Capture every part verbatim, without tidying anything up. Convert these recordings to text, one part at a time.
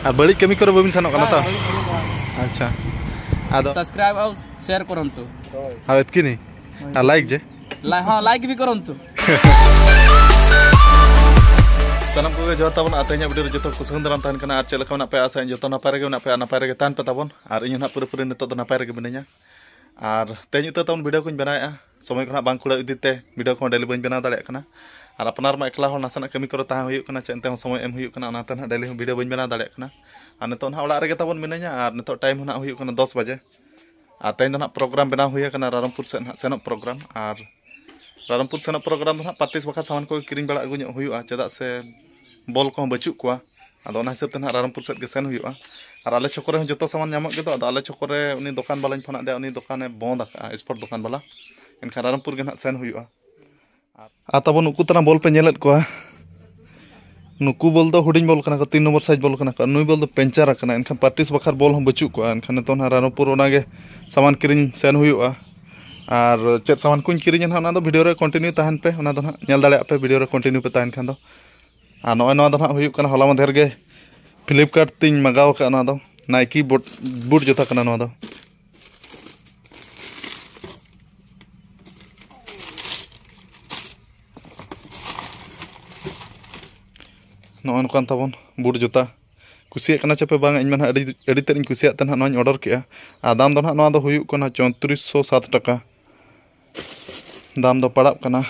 ᱟᱨ ᱵᱟᱹᱲᱤᱡ ᱠᱟᱹᱢᱤ ᱠᱚᱨᱮ ᱵᱟᱹᱵᱤᱱ ᱥᱮᱱᱚᱜ ᱠᱟᱱᱟ ᱛᱚ? ᱟᱪᱪᱷᱟ᱾ ᱟᱫᱚ ସବସ୍କ୍ରାଇବ୍ ଆଉ ସେୟାର କରନ୍ତୁ। ᱦᱳᱭ, ᱮᱛᱠᱤᱱᱤ᱾ ᱟᱨ ᱞᱟᱭᱤᱠ ᱡᱮ᱾ ᱞᱟ-, ᱦᱚᱸ, ᱞᱟᱭᱤᱠ ᱵᱤ ᱠᱚᱨᱚᱱᱛᱩ᱾ ᱥᱟᱱᱟᱢ ᱠᱚᱜᱮ ᱡᱚᱦᱟᱨ ᱛᱟᱵᱚᱱ᱾ ᱟᱨ ᱛᱮᱦᱮᱧᱟᱜ ᱵᱷᱤᱰᱤᱭᱳ ᱨᱮ ᱡᱚᱛᱚ ᱠᱚ ᱥᱟᱹᱜᱩᱱ ᱫᱟᱨᱟᱢ ᱛᱟᱦᱮᱱ ᱠᱟᱱᱟ᱾ ᱟᱨ ᱪᱮᱫ ᱞᱮᱠᱟ ᱢᱮᱱᱟᱜ ᱯᱮᱭᱟ? ᱟᱥᱟᱭᱟᱹᱧ ᱡᱚᱛᱚ ᱱᱟᱯᱟᱭ ᱨᱮᱜᱮ ᱢᱮᱱᱟᱜ ᱯᱮᱭᱟ, ᱱᱟᱯᱟᱭ ᱨᱮᱜᱮ ᱛᱟᱦᱮᱱ ᱯᱮ ᱛᱟᱵᱚᱱ᱾ ᱟᱨ ᱤᱧ ᱦᱚᱸ ᱱᱟᱦᱟᱜ ᱯᱩᱨᱟᱹᱯᱩᱨᱤ ᱱᱤᱛᱚᱜ ᱫᱚ ᱱᱟᱯᱟᱭ ᱨᱮᱜᱮ ᱢᱤᱱᱟᱹᱧᱟ᱾ ᱟᱨ ᱛᱮᱦᱮᱧ ᱩᱛᱟᱹᱨ ᱛᱟᱵᱚᱱ ᱵᱷᱤᱰᱤᱭᱳ ᱠᱚᱧ ᱵᱮᱱᱟᱣᱮᱫᱼᱟ᱾ ᱥᱚᱢᱚᱭ ᱠᱚ ᱱᱟᱦᱟᱜ ᱵᱟᱝ ᱠᱩᱲᱟᱹᱣ ᱤᱫᱤ ᱛᱮ ᱵᱷᱤᱰᱤᱭᱳ ᱠᱚᱦᱚᱸ ᱰᱮᱞᱤ ᱵᱟᱹᱧ ᱵᱮᱱᱟᱣ ᱫᱟᱲᱮᱭᱟᱜ ᱠᱟᱱᱟ᱾ ᱟᱨ ᱟᱯᱱᱟᱨ ᱢᱟ ᱮᱠᱞᱟ ᱦᱚᱲ, ᱱᱟᱥᱮᱱᱟᱜ ᱠᱟᱹᱢᱤ ᱠᱚᱨᱮ ᱛᱟᱦᱮᱸ ᱦᱩᱭᱩᱜ ᱠᱟᱱᱟ, ᱪᱮᱫ ᱮᱱᱛᱮ ᱦᱚᱸ ᱥᱚᱢᱚᱭ ᱮᱢ ᱦᱩᱭᱩᱜ ᱠᱟᱱᱟ, ᱚᱱᱟᱛᱮ ᱱᱟᱦᱟᱜ ᱰᱮᱞᱤ ᱦᱚᱸ ᱵᱷᱤᱰᱤᱭᱳ ᱵᱟᱹᱧ ᱵᱮᱱᱟᱣ ᱫᱟᱲᱮᱭᱟᱜ ᱠᱟᱱᱟ᱾ ᱟᱨ ᱱᱤᱛᱚᱜ ᱱᱟᱦᱟᱜ ᱚᱲᱟᱜ ᱨᱮᱜᱮ ᱛᱟᱵᱚᱱ ᱢᱤᱱᱟᱹᱧᱟ᱾ ᱟᱨ ᱱᱤᱛᱚᱜ ᱴᱟᱭᱤᱢ ᱦᱚᱸ ᱱᱟᱦᱟᱜ ᱦᱩᱭᱩᱜ ᱠᱟᱱᱟ ᱫᱚᱥ ᱵᱟᱡᱮ᱾ ᱟᱨ ᱛᱮᱦᱮᱧ ᱫᱚ ᱱᱟᱦᱟᱜ ᱯᱨᱳᱜᱨᱟᱢ ᱵᱮᱱᱟᱣ ᱦᱩᱭ ᱟᱠᱟᱱᱟ, ᱨᱟᱭᱨᱚᱝᱯᱩᱨ ᱥᱮᱫ ᱱᱟᱦᱟᱜ ᱥᱮᱱᱚᱜ ᱯᱨᱳᱜᱨᱟᱢ᱾ ᱟᱨ ᱨᱟᱭᱨᱚᱝᱯᱩᱨ ᱥᱮᱱᱚᱜ ᱯᱨᱳᱜᱨᱟᱢ ᱫᱚ ᱱᱟᱦᱟᱜ ᱯᱟᱹᱛᱤᱥ ᱵᱟᱠᱷᱨᱟ ᱥᱟᱢᱟᱱ ᱠᱚ ᱠᱤᱨᱤᱧ ᱵᱟᱲᱟ ᱟᱹᱜᱩ ᱧᱚᱜ ᱦᱩᱭᱩᱜᱼᱟ, ᱪᱮᱫᱟᱜ ᱥᱮ ᱵᱚᱞ ᱠᱚᱦᱚᱸ ᱵᱟᱹᱪᱩᱜ ᱠᱚᱣᱟ᱾ ᱟᱫᱚ ᱚᱱᱟ ᱦᱤᱥᱟᱹᱵ ᱛᱮ ᱱᱟᱦᱟᱜ ᱨᱟᱭᱨᱚᱝᱯᱩᱨ ᱥᱮᱫ ᱜᱮ ᱥᱮᱱ ᱦᱩᱭᱩᱜᱼᱟ᱾ ᱟᱨ ᱟᱞᱮ ᱪᱷᱚᱠ ᱨᱮᱦᱚᱸ ᱡᱚᱛᱚ ᱥᱟᱢᱟᱱ ᱧᱟᱢᱚᱜ ᱜᱮᱫᱚ᱾ ᱟᱫᱚ ᱟᱞᱮ ᱪᱷᱚᱠ ᱨᱮ ᱩᱱᱤ ᱫᱚᱠᱟᱱ ᱵᱟᱞᱟᱧ ᱯᱷᱳᱱ ᱟᱫᱮᱭᱟ, ᱩᱱᱤ ᱫᱚᱠᱟᱱᱮ ᱵᱚᱱᱫ ᱟᱠᱟᱫᱼᱟ, ᱥᱯᱳᱨᱴ ᱫᱚᱠᱟᱱ ᱵᱟᱞᱟ᱾ ᱮᱱᱠᱷᱟᱱ ᱨᱟᱭᱨᱚᱝᱯᱩᱨ ᱜᱮ ᱱᱟᱦᱟᱜ ᱥᱮᱱ ᱦᱩᱭᱩᱜᱼᱟ᱾ ᱟᱨ ᱛᱟᱵᱚᱱ ᱩᱱᱠᱩ ᱛᱟᱨᱟ ᱵᱚᱞ ᱯᱮ ᱧᱮᱞᱮᱫ ᱠᱚᱣᱟ, ᱱᱩᱠᱩ ᱵᱚᱞ ᱫᱚ ᱦᱩᱰᱤᱧ ᱵᱚᱞ ᱠᱟᱱᱟ ᱠᱚ, ᱛᱤᱱ ᱱᱚᱢᱵᱚᱨ ᱥᱟᱭᱤᱡᱽ ᱵᱚᱞ ᱠᱟᱱᱟ ᱠᱚ᱾ ᱱᱩᱭ ᱵᱚᱞ ᱫᱚ ᱯᱮᱱᱪᱟᱨ ᱟᱠᱟᱱᱟ, ᱮᱱᱠᱷᱟᱱ ᱯᱨᱮᱠᱴᱤᱥ ᱵᱟᱠᱷᱨᱟ ᱵᱚᱞ ᱦᱚᱸ ᱵᱟᱹᱪᱩᱜ ᱠᱚᱣᱟ᱾ ᱮᱱᱠᱷᱟᱱ ᱱᱤᱛᱚᱜ ᱱᱟᱦᱟᱜ ᱨᱟᱭᱨᱚᱝᱯᱩᱨ ᱚᱱᱟᱜᱮ ᱥᱟᱢᱟᱱ ᱠᱤᱨᱤᱧ ᱥᱮᱱ ᱦᱩᱭᱩᱜᱼᱟ᱾ ᱟᱨ ᱪᱮᱫ ᱥᱟᱢᱟᱱ ᱠᱚᱧ ᱠᱤᱨᱤᱧᱟ ᱱᱟᱦᱟᱜ, ᱚᱱᱟ ᱫᱚ ᱵᱷᱤᱰᱤᱭᱳ ᱨᱮ ᱠᱚᱱᱴᱤᱱᱤᱭᱩ ᱛᱟᱦᱮᱱ ᱯᱮ, ᱚᱱᱟ ᱫᱚ ᱱᱟᱦᱟᱜ ᱧᱮᱞ ᱫᱟᱲᱮᱭᱟᱜ ᱯᱮ ᱵᱷᱤᱰᱤᱭᱳ ᱨᱮ ᱠᱚᱱᱴᱤᱱᱤᱭᱩ ᱯᱮ ᱛᱟᱦᱮᱱ ᱠᱷᱟᱱ ᱫᱚ᱾ ᱟᱨ ᱱᱚᱜᱼᱚᱭ ᱱᱚᱣᱟ ᱫᱚ ᱱᱟᱦᱟᱜ ᱦᱩᱭᱩᱜ ᱠᱟᱱᱟ, ᱦᱚᱞᱟ ᱢᱟᱫᱷᱮᱨ ᱜᱮ ᱯᱷᱞᱤᱯᱠᱟᱨᱴ ᱛᱤᱧ ᱢᱟᱜᱟᱣ ᱟᱠᱟᱫ ᱱᱚᱣᱟ ᱫᱚ, ᱱᱟᱭᱠᱤ ᱵᱩᱴ, ᱵᱩᱴ ᱡᱩᱛᱟᱹ ᱠᱟᱱᱟ ᱱᱚᱣᱟ ᱫᱚ᱾ ᱱᱚᱜᱼᱚ ᱱᱚᱝᱠᱟᱱ ᱛᱟᱵᱚᱱ ᱵᱩᱴ ᱡᱩᱛᱟᱹ᱾ ᱠᱩᱥᱤᱭᱟᱜ ᱠᱟᱱᱟ ᱪᱮ ᱯᱮ ᱵᱟᱝ, ᱤᱧ ᱢᱟ ᱱᱟᱦᱟᱜ ᱟᱹᱰᱤ, ᱟᱹᱰᱤ ᱛᱮᱫ ᱤᱧ ᱠᱩᱥᱤᱭᱟᱜ ᱛᱮ ᱱᱟᱦᱟᱜ ᱱᱚᱣᱟᱧ ᱚᱰᱟᱨ ᱠᱮᱜᱼᱟ᱾ ᱟᱨ ᱫᱟᱢ ᱫᱚ ᱱᱟᱦᱟᱜ ᱱᱚᱣᱟ ᱫᱚ ᱦᱩᱭᱩᱜ ᱠᱟᱱᱟ ᱪᱳᱭᱛᱨᱤᱥ ᱥᱚ ᱥᱟᱛ ᱴᱟᱠᱟ ᱫᱟᱢ ᱫᱚ ᱯᱟᱲᱟᱜ ᱠᱟᱱᱟ᱾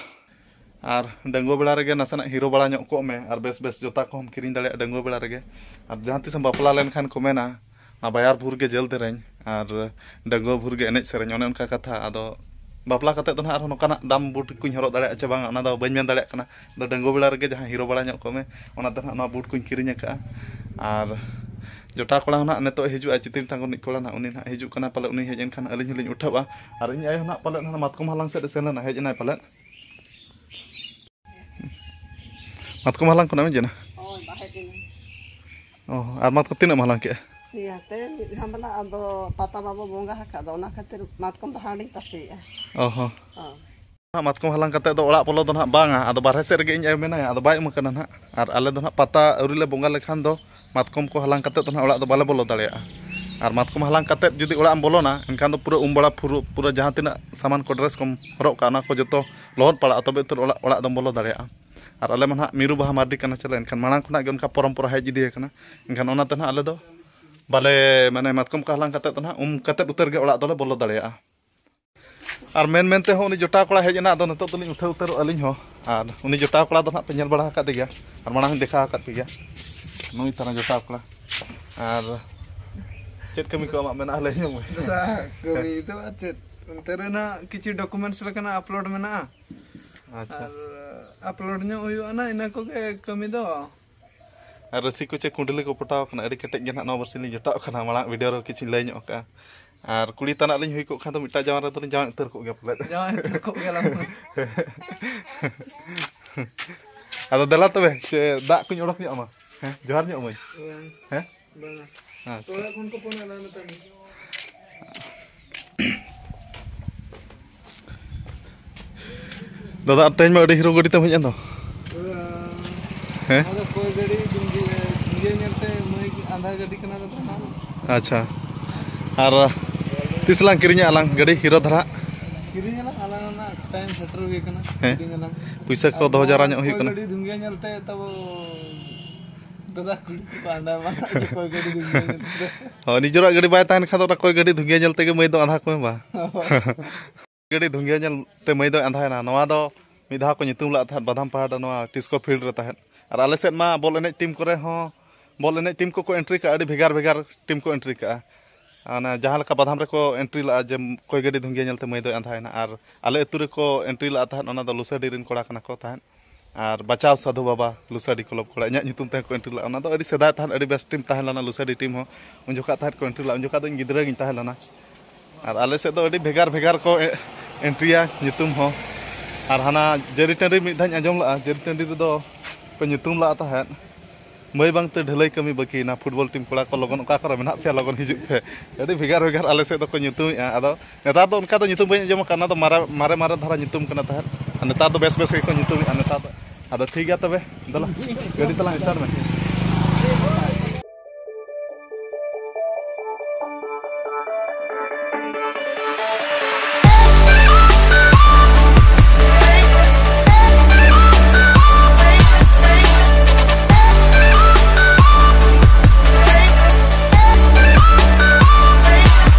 ᱟᱨ ᱰᱟᱺᱜᱩᱣᱟᱹ ᱵᱮᱲᱟ ᱨᱮᱜᱮ ᱱᱟᱥᱮᱱᱟᱜ ᱦᱤᱨᱳ ᱵᱟᱲᱟ ᱧᱚᱜ ᱠᱚᱜ ᱢᱮ, ᱟᱨ ᱵᱮᱥ ᱵᱮᱥ ᱡᱩᱛᱟ ᱠᱚᱦᱚᱸᱢ ᱠᱤᱨᱤᱧ ᱫᱟᱲᱮᱭᱟᱜᱼᱟ ᱰᱟᱺᱜᱩᱣᱟᱹ ᱵᱮᱲᱟ ᱨᱮᱜᱮ᱾ ᱟᱨ ᱡᱟᱦᱟᱸ ᱛᱤᱥᱮᱢ ᱵᱟᱯᱞᱟ ᱞᱮᱱᱠᱷᱟᱱ ᱠᱚ ᱢᱮᱱᱟ, "ᱚᱱᱟ ᱵᱟᱭᱟᱨ ᱵᱷᱩᱨ ᱜᱮ ᱡᱮᱞ ᱫᱮᱨᱮᱧ ᱟᱨ ᱰᱟᱺᱜᱩᱣᱟᱹ ᱵᱷᱩᱨ ᱜᱮ ᱮᱱᱮᱡ ᱥᱮᱨᱮᱧ", ᱚᱱᱮ ᱚᱱᱠᱟ ᱠᱟᱛᱷᱟ᱾ ᱟᱫᱚ ᱵᱟᱯᱞᱟ ᱠᱟᱛᱮᱫ ᱫᱚ ᱱᱟᱦᱟᱜ ᱟᱨᱦᱚᱸ ᱱᱚᱝᱠᱟᱱᱟᱜ ᱫᱟᱢ ᱵᱩᱴ ᱠᱚᱧ ᱦᱚᱨᱚᱜ ᱫᱟᱲᱮᱭᱟᱜᱼᱟ ᱪᱮ ᱵᱟᱝ, ᱚᱱᱟ ᱫᱚ ᱵᱟᱹᱧ ᱢᱮᱱ ᱫᱟᱲᱮᱭᱟᱜ ᱠᱟᱱᱟ᱾ ᱟᱫᱚ ᱰᱟᱺᱜᱩᱣᱟᱹ ᱵᱮᱲᱟ ᱨᱮᱜᱮ ᱡᱟᱦᱟᱸ ᱦᱤᱨᱳ ᱵᱟᱲᱟ ᱧᱚᱜ ᱠᱚᱜ ᱢᱮ, ᱚᱱᱟᱛᱮ ᱱᱟᱦᱟᱜ ᱱᱚᱣᱟ ᱵᱩᱴ ᱠᱚᱧ ᱠᱤᱨᱤᱧ ᱟᱠᱟᱫᱼᱟ᱾ ᱟᱨ ᱡᱚᱴᱟᱣ ᱠᱚᱲᱟ ᱦᱚᱸ ᱱᱟᱦᱟᱜ ᱱᱤᱛᱚᱜ ᱦᱤᱡᱩᱜᱼᱟ, ᱪᱤᱛᱤᱱ ᱴᱟᱸᱜᱚ ᱨᱤᱱᱤᱡ ᱠᱚᱲᱟ ᱱᱟᱦᱟᱜ, ᱩᱱᱤ ᱱᱟᱦᱟᱜ ᱦᱤᱡᱩᱜ ᱠᱟᱱᱟ ᱯᱟᱞᱮ, ᱩᱱᱤ ᱦᱮᱡ ᱮᱱᱠᱷᱟᱱ ᱟᱹᱞᱤᱧ ᱦᱚᱸᱞᱤᱧ ᱩᱴᱷᱟᱹᱜᱼᱟ᱾ ᱟᱨ ᱤᱧ ᱟᱭᱳ ᱦᱚᱸ ᱱᱟᱦᱟᱜ ᱯᱟᱞᱮᱫ ᱱᱟᱦᱟᱜ ᱢᱟᱛᱠᱚᱢ ᱦᱟᱞᱟᱝ ᱥᱮᱫ ᱮ ᱥᱮᱱ ᱞᱮᱱᱟ, ᱦᱮᱡ ᱮᱱᱟᱭ ᱯᱟᱞᱮᱫ᱾ ᱢᱟᱛᱠᱚᱢ ᱦᱟᱞᱟᱝ ᱠᱷᱚᱱᱟᱜ ᱮᱢ ᱦᱮᱡ ᱮᱱᱟ? ᱦᱳᱭ, ᱵᱟᱦᱮᱨ ᱮᱱᱟᱹᱧ᱾ ᱚ, ᱟᱨ ᱢᱟᱛᱠᱚᱢ ᱛᱤᱱᱟᱹᱜ ᱮᱢ ᱦᱟᱞᱟᱝ ᱠᱮᱜᱼᱟ? ᱤᱭᱟᱹᱛᱮ ᱢᱤᱫ ᱜᱷᱟᱢᱞᱟ, ᱟᱫᱚ ᱯᱟᱛᱟ ᱵᱟᱵᱚ ᱵᱚᱸᱜᱟ ᱟᱠᱟᱫ ᱫᱚ, ᱚᱱᱟ ᱠᱷᱟᱹᱛᱤᱨ ᱢᱟᱛᱠᱚᱢ ᱫᱚ ᱦᱟᱸᱰᱤᱧ ᱛᱟᱥᱮᱭᱮᱜᱼᱟ᱾ ᱚ ᱦᱚᱸ᱾ ᱦᱚᱸ᱾ ᱦᱟᱸᱜ ᱢᱟᱛᱠᱚᱢ ᱦᱟᱞᱟᱝ ᱠᱟᱛᱮᱫ ᱫᱚ ᱚᱲᱟᱜ ᱵᱚᱞᱚ ᱫᱚ ᱱᱟᱦᱟᱜ ᱵᱟᱝᱟ᱾ ᱟᱫᱚ ᱵᱟᱨᱦᱮ ᱥᱮᱫ ᱨᱮᱜᱮ ᱤᱧ ᱟᱭᱳ ᱢᱮᱱᱟᱭᱟ, ᱟᱫᱚ ᱵᱟᱭ ᱩᱢ ᱟᱠᱟᱱᱟ ᱱᱟᱦᱟᱜ᱾ ᱟᱨ ᱟᱞᱮ ᱫᱚ ᱱᱟᱦᱟᱜ ᱯᱟᱛᱟ ᱟᱹᱣᱨᱤ ᱞᱮ ᱵᱚᱸᱜᱟ ᱞᱮᱠᱷᱟᱱ ᱫᱚ ᱢᱟᱛᱠᱚᱢ ᱠᱚ ᱦᱟᱞᱟᱝ ᱠᱟᱛᱮᱫ ᱫᱚ ᱱᱟᱦᱟᱜ ᱚᱲᱟᱜ ᱫᱚ ᱵᱟᱞᱮ ᱵᱚᱞᱚ ᱫᱟᱲᱮᱭᱟᱜᱼᱟ᱾ ᱟᱨ ᱢᱟᱛᱠᱚᱢ ᱦᱟᱞᱟᱝ ᱠᱟᱛᱮᱫ ᱡᱩᱫᱤ ᱚᱲᱟᱜ ᱮᱢ ᱵᱚᱞᱚᱱᱟ, ᱮᱱᱠᱷᱟᱱ ᱫᱚ ᱯᱩᱨᱟᱹ ᱩᱢ ᱵᱟᱲᱟ ᱯᱷᱩᱨᱩ-, ᱯᱩᱨᱟᱹ ᱡᱟᱦᱟᱸ ᱛᱤᱱᱟᱹᱜ ᱥᱟᱢᱟᱱ ᱠᱚ, ᱰᱨᱮᱥ ᱠᱚᱢ ᱦᱚᱨᱚᱜ ᱠᱟᱜᱼᱟ, ᱚᱱᱟ ᱠᱚ ᱡᱚᱛᱚ ᱞᱚᱦᱚᱫ ᱯᱟᱲᱟᱜᱼᱟ, ᱛᱚᱵᱮ ᱩᱛᱟᱹᱨ ᱚᱲᱟᱜ, ᱚᱲᱟᱜ ᱫᱚᱢ ᱵᱚᱞᱚ ᱫᱟᱲᱮᱭᱟᱜᱼᱟ᱾ ᱟᱨ ᱟᱞᱮ ᱢᱟ ᱱᱟᱦᱟᱜ ᱢᱤᱨᱩ ᱵᱟᱦᱟ ᱢᱟᱹᱨᱰᱤ ᱠᱟᱱᱟ ᱪᱟᱞᱮ, ᱮᱱᱠᱷᱟᱱ ᱢᱟᱲᱟᱝ ᱠᱷᱚᱱᱟᱜ ᱜᱮ ᱚᱱᱠᱟ ᱯᱚᱨᱚᱢᱯᱚᱨᱟ ᱦᱮᱡ ᱤᱫᱤ ᱟᱠᱟᱱᱟ᱾ ᱮᱱᱠᱷᱟᱱ ᱚᱱᱟᱛᱮ ᱱᱟᱦᱟᱜ ᱟᱞᱮ ᱫᱚ ᱵᱟᱞᱮ, ᱢᱟᱱᱮ, ᱢᱟᱛᱠᱚᱢ ᱠᱚ ᱦᱟᱞᱟᱝ ᱠᱟᱛᱮᱫ ᱫᱚ ᱱᱟᱦᱟᱜ ᱩᱢ ᱠᱟᱛᱮᱫ ᱩᱛᱟᱹᱨ ᱜᱮ ᱚᱲᱟᱜ ᱫᱚᱞᱮ ᱵᱚᱞᱚ ᱫᱟᱲᱮᱭᱟᱜᱼᱟ᱾ ᱟᱨ ᱢᱮᱱ ᱢᱮᱱ ᱛᱮᱦᱚᱸ ᱩᱱᱤ ᱡᱚᱴᱟᱣ ᱠᱚᱲᱟ ᱦᱮᱡ ᱮᱱᱟ, ᱟᱫᱚ ᱱᱤᱛᱚᱜ ᱫᱚᱞᱤᱧ ᱩᱴᱷᱟᱹᱣ ᱩᱛᱟᱹᱨᱚᱜᱼᱟ ᱟᱹᱞᱤᱧ ᱦᱚᱸ᱾ ᱟᱨ ᱩᱱᱤ ᱡᱚᱴᱟᱣ ᱠᱚᱲᱟ ᱫᱚ ᱱᱟᱦᱟᱜ ᱯᱮ ᱧᱮᱞ ᱵᱟᱲᱟ ᱟᱠᱟᱫ ᱜᱮᱭᱟ, ᱟᱨ ᱢᱟᱲᱟᱝ ᱦᱚᱸᱧ ᱫᱮᱠᱷᱟᱣ ᱟᱠᱟᱫ ᱯᱮ ᱜᱮᱭᱟ, ᱱᱩᱭ ᱛᱟᱨᱟ ᱡᱚᱴᱟᱣ ᱠᱚᱲᱟ᱾ ᱟᱨ ᱪᱮᱫ ᱠᱟᱹᱢᱤ ᱠᱚ ᱟᱢᱟᱜ ᱢᱮᱱᱟᱜᱼᱟ, ᱞᱟᱹᱭ ᱧᱚᱜ ᱢᱮ᱾ ᱫᱟᱫᱟ, ᱠᱟᱹᱢᱤ ᱫᱚ ᱟᱨ ᱪᱮᱫ? ᱚᱱᱛᱮ ᱨᱮ ᱱᱟᱜ ᱠᱤᱪᱷᱩ ᱰᱚᱠᱩᱢᱮᱱᱴᱥ ᱞᱮᱠᱟᱱᱟᱜ ᱟᱯᱞᱳᱰ ᱢᱮᱱᱟᱜᱼᱟ᱾ ᱟᱪᱪᱷᱟ᱾ ᱟᱨ ᱟᱯᱞᱳᱰ ᱧᱚᱜ ᱦᱩᱭᱩᱜᱼᱟ ᱱᱟᱜ, ᱤᱱᱟᱹ ᱠᱚᱜᱮ ᱠᱟᱹᱢᱤ ᱫᱚ᱾ ᱟᱨ ᱨᱟᱹᱥᱤ ᱠᱚ ᱪᱮ ᱠᱩᱸᱰᱞᱤ ᱠᱚ ᱯᱚᱴᱟᱣ ᱠᱟᱱᱟ, ᱟᱹᱰᱤ ᱠᱮᱴᱮᱡ ᱜᱮ ᱱᱟᱦᱟᱜ ᱱᱚᱣᱟ ᱵᱟᱨᱥᱤᱧ ᱞᱤᱧ ᱡᱚᱴᱟᱣ ᱠᱟᱱᱟ, ᱢᱟᱲᱟᱝ ᱵᱷᱤᱰᱤᱭᱳ ᱨᱮᱦᱚᱸ ᱠᱤᱪᱷᱩᱧ ᱞᱟᱹᱭ ᱧᱚᱜ ᱠᱟᱜᱼᱟ᱾ ᱟᱨ ᱠᱩᱲᱤ ᱛᱟᱱᱟᱜ ᱞᱤᱧ ᱦᱩᱭ ᱠᱚᱜ ᱠᱷᱟᱱ ᱫᱚ ᱢᱤᱫᱴᱟᱝ ᱡᱟᱶᱟᱭ ᱨᱮᱫᱚᱞᱤᱧ ᱡᱟᱶᱟᱭ ᱩᱛᱟᱹᱨ ᱠᱚᱜ ᱜᱮᱭᱟ ᱯᱟᱞᱮᱫ᱾ ᱡᱟᱶᱟᱭ ᱩᱛᱟᱹᱨ ᱠᱚᱜ ᱜᱮᱭᱟ ᱞᱟᱝ᱾ ᱟᱫᱚ ᱫᱮᱞᱟ ᱛᱚᱵᱮ, ᱪᱮ ᱫᱟᱜ ᱠᱚᱧ ᱚᱰᱚᱠ ᱧᱚᱜ ᱟᱢᱟ? ᱦᱮᱸ, ᱡᱚᱦᱟᱨ ᱧᱚᱜ ᱟᱹᱢᱟᱹᱧ᱾ ᱵᱟᱝ᱾ ᱦᱮᱸ? ᱵᱟᱝᱟ᱾ ᱟᱪᱪᱷᱟ᱾ ᱚᱲᱟᱜ ᱠᱷᱚᱱ ᱠᱚ ᱯᱷᱳᱱ ᱮᱫᱟ ᱱᱮᱛᱟᱨ ᱜᱮ᱾ ᱫᱟᱫᱟ, ᱟᱨ ᱛᱮᱦᱮᱧ ᱢᱟ ᱟᱹᱰᱤ ᱦᱤᱨᱳ ᱜᱟᱹᱰᱤ ᱛᱮᱢ ᱦᱮᱡ ᱮᱱ ᱫᱚ᱾ ᱦᱮᱸ? ᱟᱫᱚ ᱠᱚᱭ ᱜᱟᱹᱰᱤ ᱫᱷᱩᱝᱜᱤ-, ᱫᱷᱩᱝᱜᱤᱭᱟᱹ ᱧᱮᱞᱛᱮ ᱢᱟᱹᱭ ᱟᱸᱫᱷᱟ ᱜᱟᱹᱰᱤ ᱠᱟᱱᱟ ᱫᱟᱫᱟ ᱚᱱᱟ ᱫᱚ᱾ ᱟᱪᱪᱷᱟ᱾ ᱟᱨ ᱛᱤᱥ ᱞᱟᱝ ᱠᱤᱨᱤᱧᱟ ᱟᱞᱟᱝ ᱜᱟᱹᱰᱤ ᱦᱤᱨᱳ ᱫᱷᱟᱨᱟ? ᱠᱤᱨᱤᱧ ᱟᱞᱟᱝ, ᱟᱞᱟᱝ ᱨᱮᱱᱟᱜ ᱴᱟᱭᱤᱢ ᱥᱮᱴᱮᱨ ᱦᱩᱭ ᱟᱠᱟᱱᱟ᱾ ᱦᱮᱸ᱾ ᱠᱤᱨᱤᱧ ᱟᱞᱟᱝ᱾ ᱯᱩᱭᱥᱟᱹ ᱠᱚ ᱟᱨ ᱫᱚᱦᱚ ᱡᱟᱣᱨᱟ ᱱᱚᱣᱟ ᱧᱚᱜ ᱦᱩᱭᱩᱜ ᱠᱚᱭ ᱠᱟᱱᱟ᱾ ᱜᱟᱹᱰᱤ ᱫᱷᱩᱝᱜᱤᱭᱟᱹ ᱧᱮᱞᱛᱮ ᱛᱟᱵᱚ ᱫᱟᱫᱟ ᱠᱩᱲᱤ ᱠᱚᱠᱚ ᱟᱸᱰᱟ ᱢᱟᱱᱟ ᱚᱠᱚᱭ ᱜᱟᱹᱰᱤ ᱫᱷᱩᱝᱜᱤᱭᱟᱹ ᱧᱮᱞᱛᱮ᱾ ᱦᱳᱭ, ᱱᱤᱡᱮᱨᱟᱜ ᱜᱟᱹᱰᱤ ᱵᱟᱭ ᱛᱟᱦᱮᱱ ᱠᱷᱟᱱ ᱫᱚ ᱚᱱᱟ ᱠᱚᱭ ᱜᱟᱹᱰᱤ ᱫᱷᱩᱝᱜᱤᱭᱟᱹ ᱧᱮᱞ ᱛᱮᱜᱮ ᱢᱟᱹᱭ ᱫᱚ ᱟᱸᱫᱷᱟ ᱠᱚ ᱢᱮ ᱵᱟ᱾ ᱦᱳᱭ᱾ ᱜᱟᱹᱰᱤ ᱫᱷᱩᱝᱜᱤᱭᱟᱹ ᱧᱮᱞ ᱛᱮ ᱢᱟᱹᱭ ᱫᱚᱭ ᱟᱸᱫᱷᱟᱭᱮᱱᱟ᱾ ᱱᱚᱣᱟ ᱫᱚ ᱢᱤᱫ ᱫᱷᱟᱣ ᱠᱚ ᱧᱩᱛᱩᱢ ᱞᱟᱜ ᱛᱟᱦᱮᱸᱫ ᱵᱟᱫᱟᱢ ᱯᱟᱦᱟᱲ ᱨᱮ, ᱱᱚᱣᱟ ᱴᱤᱥᱠᱳ ᱯᱷᱤᱞᱰ ᱨᱮ ᱛᱟᱦᱮᱸᱫ᱾ ᱟᱨ ᱟᱞᱮ ᱥᱮᱫ ᱢᱟ ᱵᱚᱞ ᱮᱱᱮᱡ ᱴᱤᱢ ᱠᱚᱨᱮ ᱦᱚᱸ, ᱵᱚᱞ ᱮᱱᱮᱡ ᱴᱤᱢ ᱠᱚᱠᱚ ᱮᱱᱴᱨᱤ ᱠᱟᱜᱼᱟ, ᱟᱹᱰᱤ ᱵᱷᱮᱜᱟᱨ ᱵᱷᱮᱜᱟᱨ ᱴᱤᱢ ᱠᱚ ᱮᱱᱴᱨᱤ ᱠᱟᱜᱼᱟ᱾ ᱚᱱᱟ ᱡᱟᱦᱟᱸ ᱞᱮᱠᱟ ᱵᱟᱫᱟᱢ ᱨᱮᱠᱚ ᱮᱱᱴᱨᱤ ᱞᱟᱜᱼᱟ ᱡᱮ ᱚᱠᱚᱭ ᱜᱟᱹᱰᱤ ᱫᱷᱩᱝᱜᱤᱭᱟᱹ ᱧᱮᱞᱛᱮ ᱢᱟᱹᱭ ᱫᱚᱭ ᱟᱸᱫᱷᱟᱭᱮᱱᱟ, ᱟᱨ ᱟᱞᱮ ᱟᱹᱛᱩ ᱨᱮᱠᱚ ᱮᱱᱴᱨᱤ ᱞᱟᱜᱼᱟ ᱛᱟᱦᱮᱸᱫ, ᱚᱱᱟ ᱫᱚ ᱞᱩᱥᱟᱹᱰᱤ ᱨᱮᱱ ᱠᱚᱲᱟ ᱠᱟᱱᱟ ᱠᱚ ᱛᱟᱦᱮᱸᱫ᱾ ᱟᱨ ᱵᱟᱪᱟᱣ ᱥᱟᱹᱫᱷᱩ ᱵᱟᱵᱟ ᱞᱩᱥᱟᱹᱰᱤ ᱠᱞᱚᱵᱽ ᱠᱚᱲᱟ ᱤᱧᱟᱹᱜ ᱧᱩᱛᱩᱢ ᱛᱮᱦᱚᱸ ᱠᱚ ᱮᱱᱴᱨᱤ ᱞᱟᱜᱼᱟ᱾ ᱚᱱᱟ ᱫᱚ ᱟᱹᱰᱤ ᱥᱮᱫᱟᱭ ᱛᱟᱦᱮᱸᱫ, ᱟᱹᱰᱤ ᱵᱮᱥ ᱴᱤᱢ ᱛᱟᱦᱮᱸ ᱞᱮᱱᱟ ᱞᱩᱥᱟᱹᱰᱤ ᱴᱤᱢ ᱦᱚᱸ᱾ ᱩᱱ ᱡᱚᱠᱷᱟᱜ ᱛᱟᱦᱮᱸᱫ ᱠᱚ ᱮᱱᱴᱨᱤ ᱞᱟᱜᱼᱟ, ᱩᱱ ᱡᱚᱠᱷᱟᱜ ᱫᱚ ᱤᱧ ᱜᱤᱫᱽᱨᱟᱹ ᱜᱤᱧ ᱛᱟᱦᱮᱸ ᱞᱮᱱᱟ᱾ ᱟᱨ ᱟᱞᱮ ᱥᱮᱫ ᱫᱚ ᱟᱹᱰᱤ ᱵᱷᱮᱜᱟᱨ ᱵᱷᱮᱜᱟᱨ ᱠᱚ ᱮ-, ᱮᱱᱴᱨᱤᱭᱟ ᱧᱩᱛᱩᱢ ᱦᱚᱸ᱾ ᱟᱨ ᱦᱟᱱᱟ ᱡᱟᱹᱨᱤ ᱴᱟᱺᱰᱤ ᱢᱤᱫ ᱫᱷᱟᱣ ᱤᱧ ᱟᱸᱡᱚᱢ ᱞᱟᱜᱼᱟ, ᱡᱟᱹᱨᱤ ᱴᱟᱺᱰᱤ ᱨᱮᱫᱚ ᱠᱚ ᱧᱩᱛᱩᱢ ᱞᱟᱜᱼᱟ ᱛᱟᱦᱮᱸᱫ᱾ ᱢᱟᱹᱭ ᱵᱟᱝ ᱛᱮ ᱰᱷᱟᱹᱞᱟᱹᱭ ᱠᱟᱹᱢᱤ ᱵᱟᱹᱠᱤᱭᱮᱱᱟ᱾ ᱯᱷᱩᱴᱵᱚᱞ ᱴᱤᱢ ᱠᱚᱲᱟ ᱠᱚ ᱞᱚᱜᱚᱱ ᱚᱠᱟ ᱠᱚᱨᱮ ᱢᱮᱱᱟᱜ ᱯᱮᱭᱟ, ᱞᱚᱜᱚᱱ ᱦᱤᱡᱩᱜ ᱯᱮ᱾ ᱟᱹᱰᱤ ᱵᱷᱮᱜᱟᱨ ᱵᱷᱮᱜᱟᱨ ᱟᱞᱮ ᱥᱮᱫ ᱫᱚᱠᱚ ᱧᱩᱛᱩᱢᱮᱫᱼᱟ᱾ ᱟᱫᱚ ᱱᱮᱛᱟᱨ ᱫᱚ ᱚᱱᱠᱟ ᱫᱚ ᱧᱩᱛᱩᱢ ᱵᱟᱹᱧ ᱟᱸᱡᱚᱢ ᱟᱠᱟᱫ, ᱚᱱᱟ ᱫᱚ ᱢᱟᱨᱮ, ᱢᱟᱨᱮ, ᱢᱟᱨᱮ ᱫᱷᱟᱨᱟ ᱧᱩᱛᱩᱢ ᱠᱟᱱᱟ ᱛᱟᱦᱮᱸᱫ᱾ ᱟᱨ ᱱᱮᱛᱟᱨ ᱫᱚ ᱵᱮᱥ ᱵᱮᱥ ᱜᱮᱠᱚ ᱧᱩᱛᱩᱢᱮᱫᱼᱟ ᱱᱮᱛᱟᱨ ᱫᱚ᱾ ᱟᱫᱚ ᱴᱷᱤᱠ ᱜᱮᱭᱟ ᱛᱚᱵᱮ, ᱫᱮᱞᱟ ᱜᱟᱹᱰᱤ ᱛᱟᱞᱟᱝ start ᱢᱮ᱾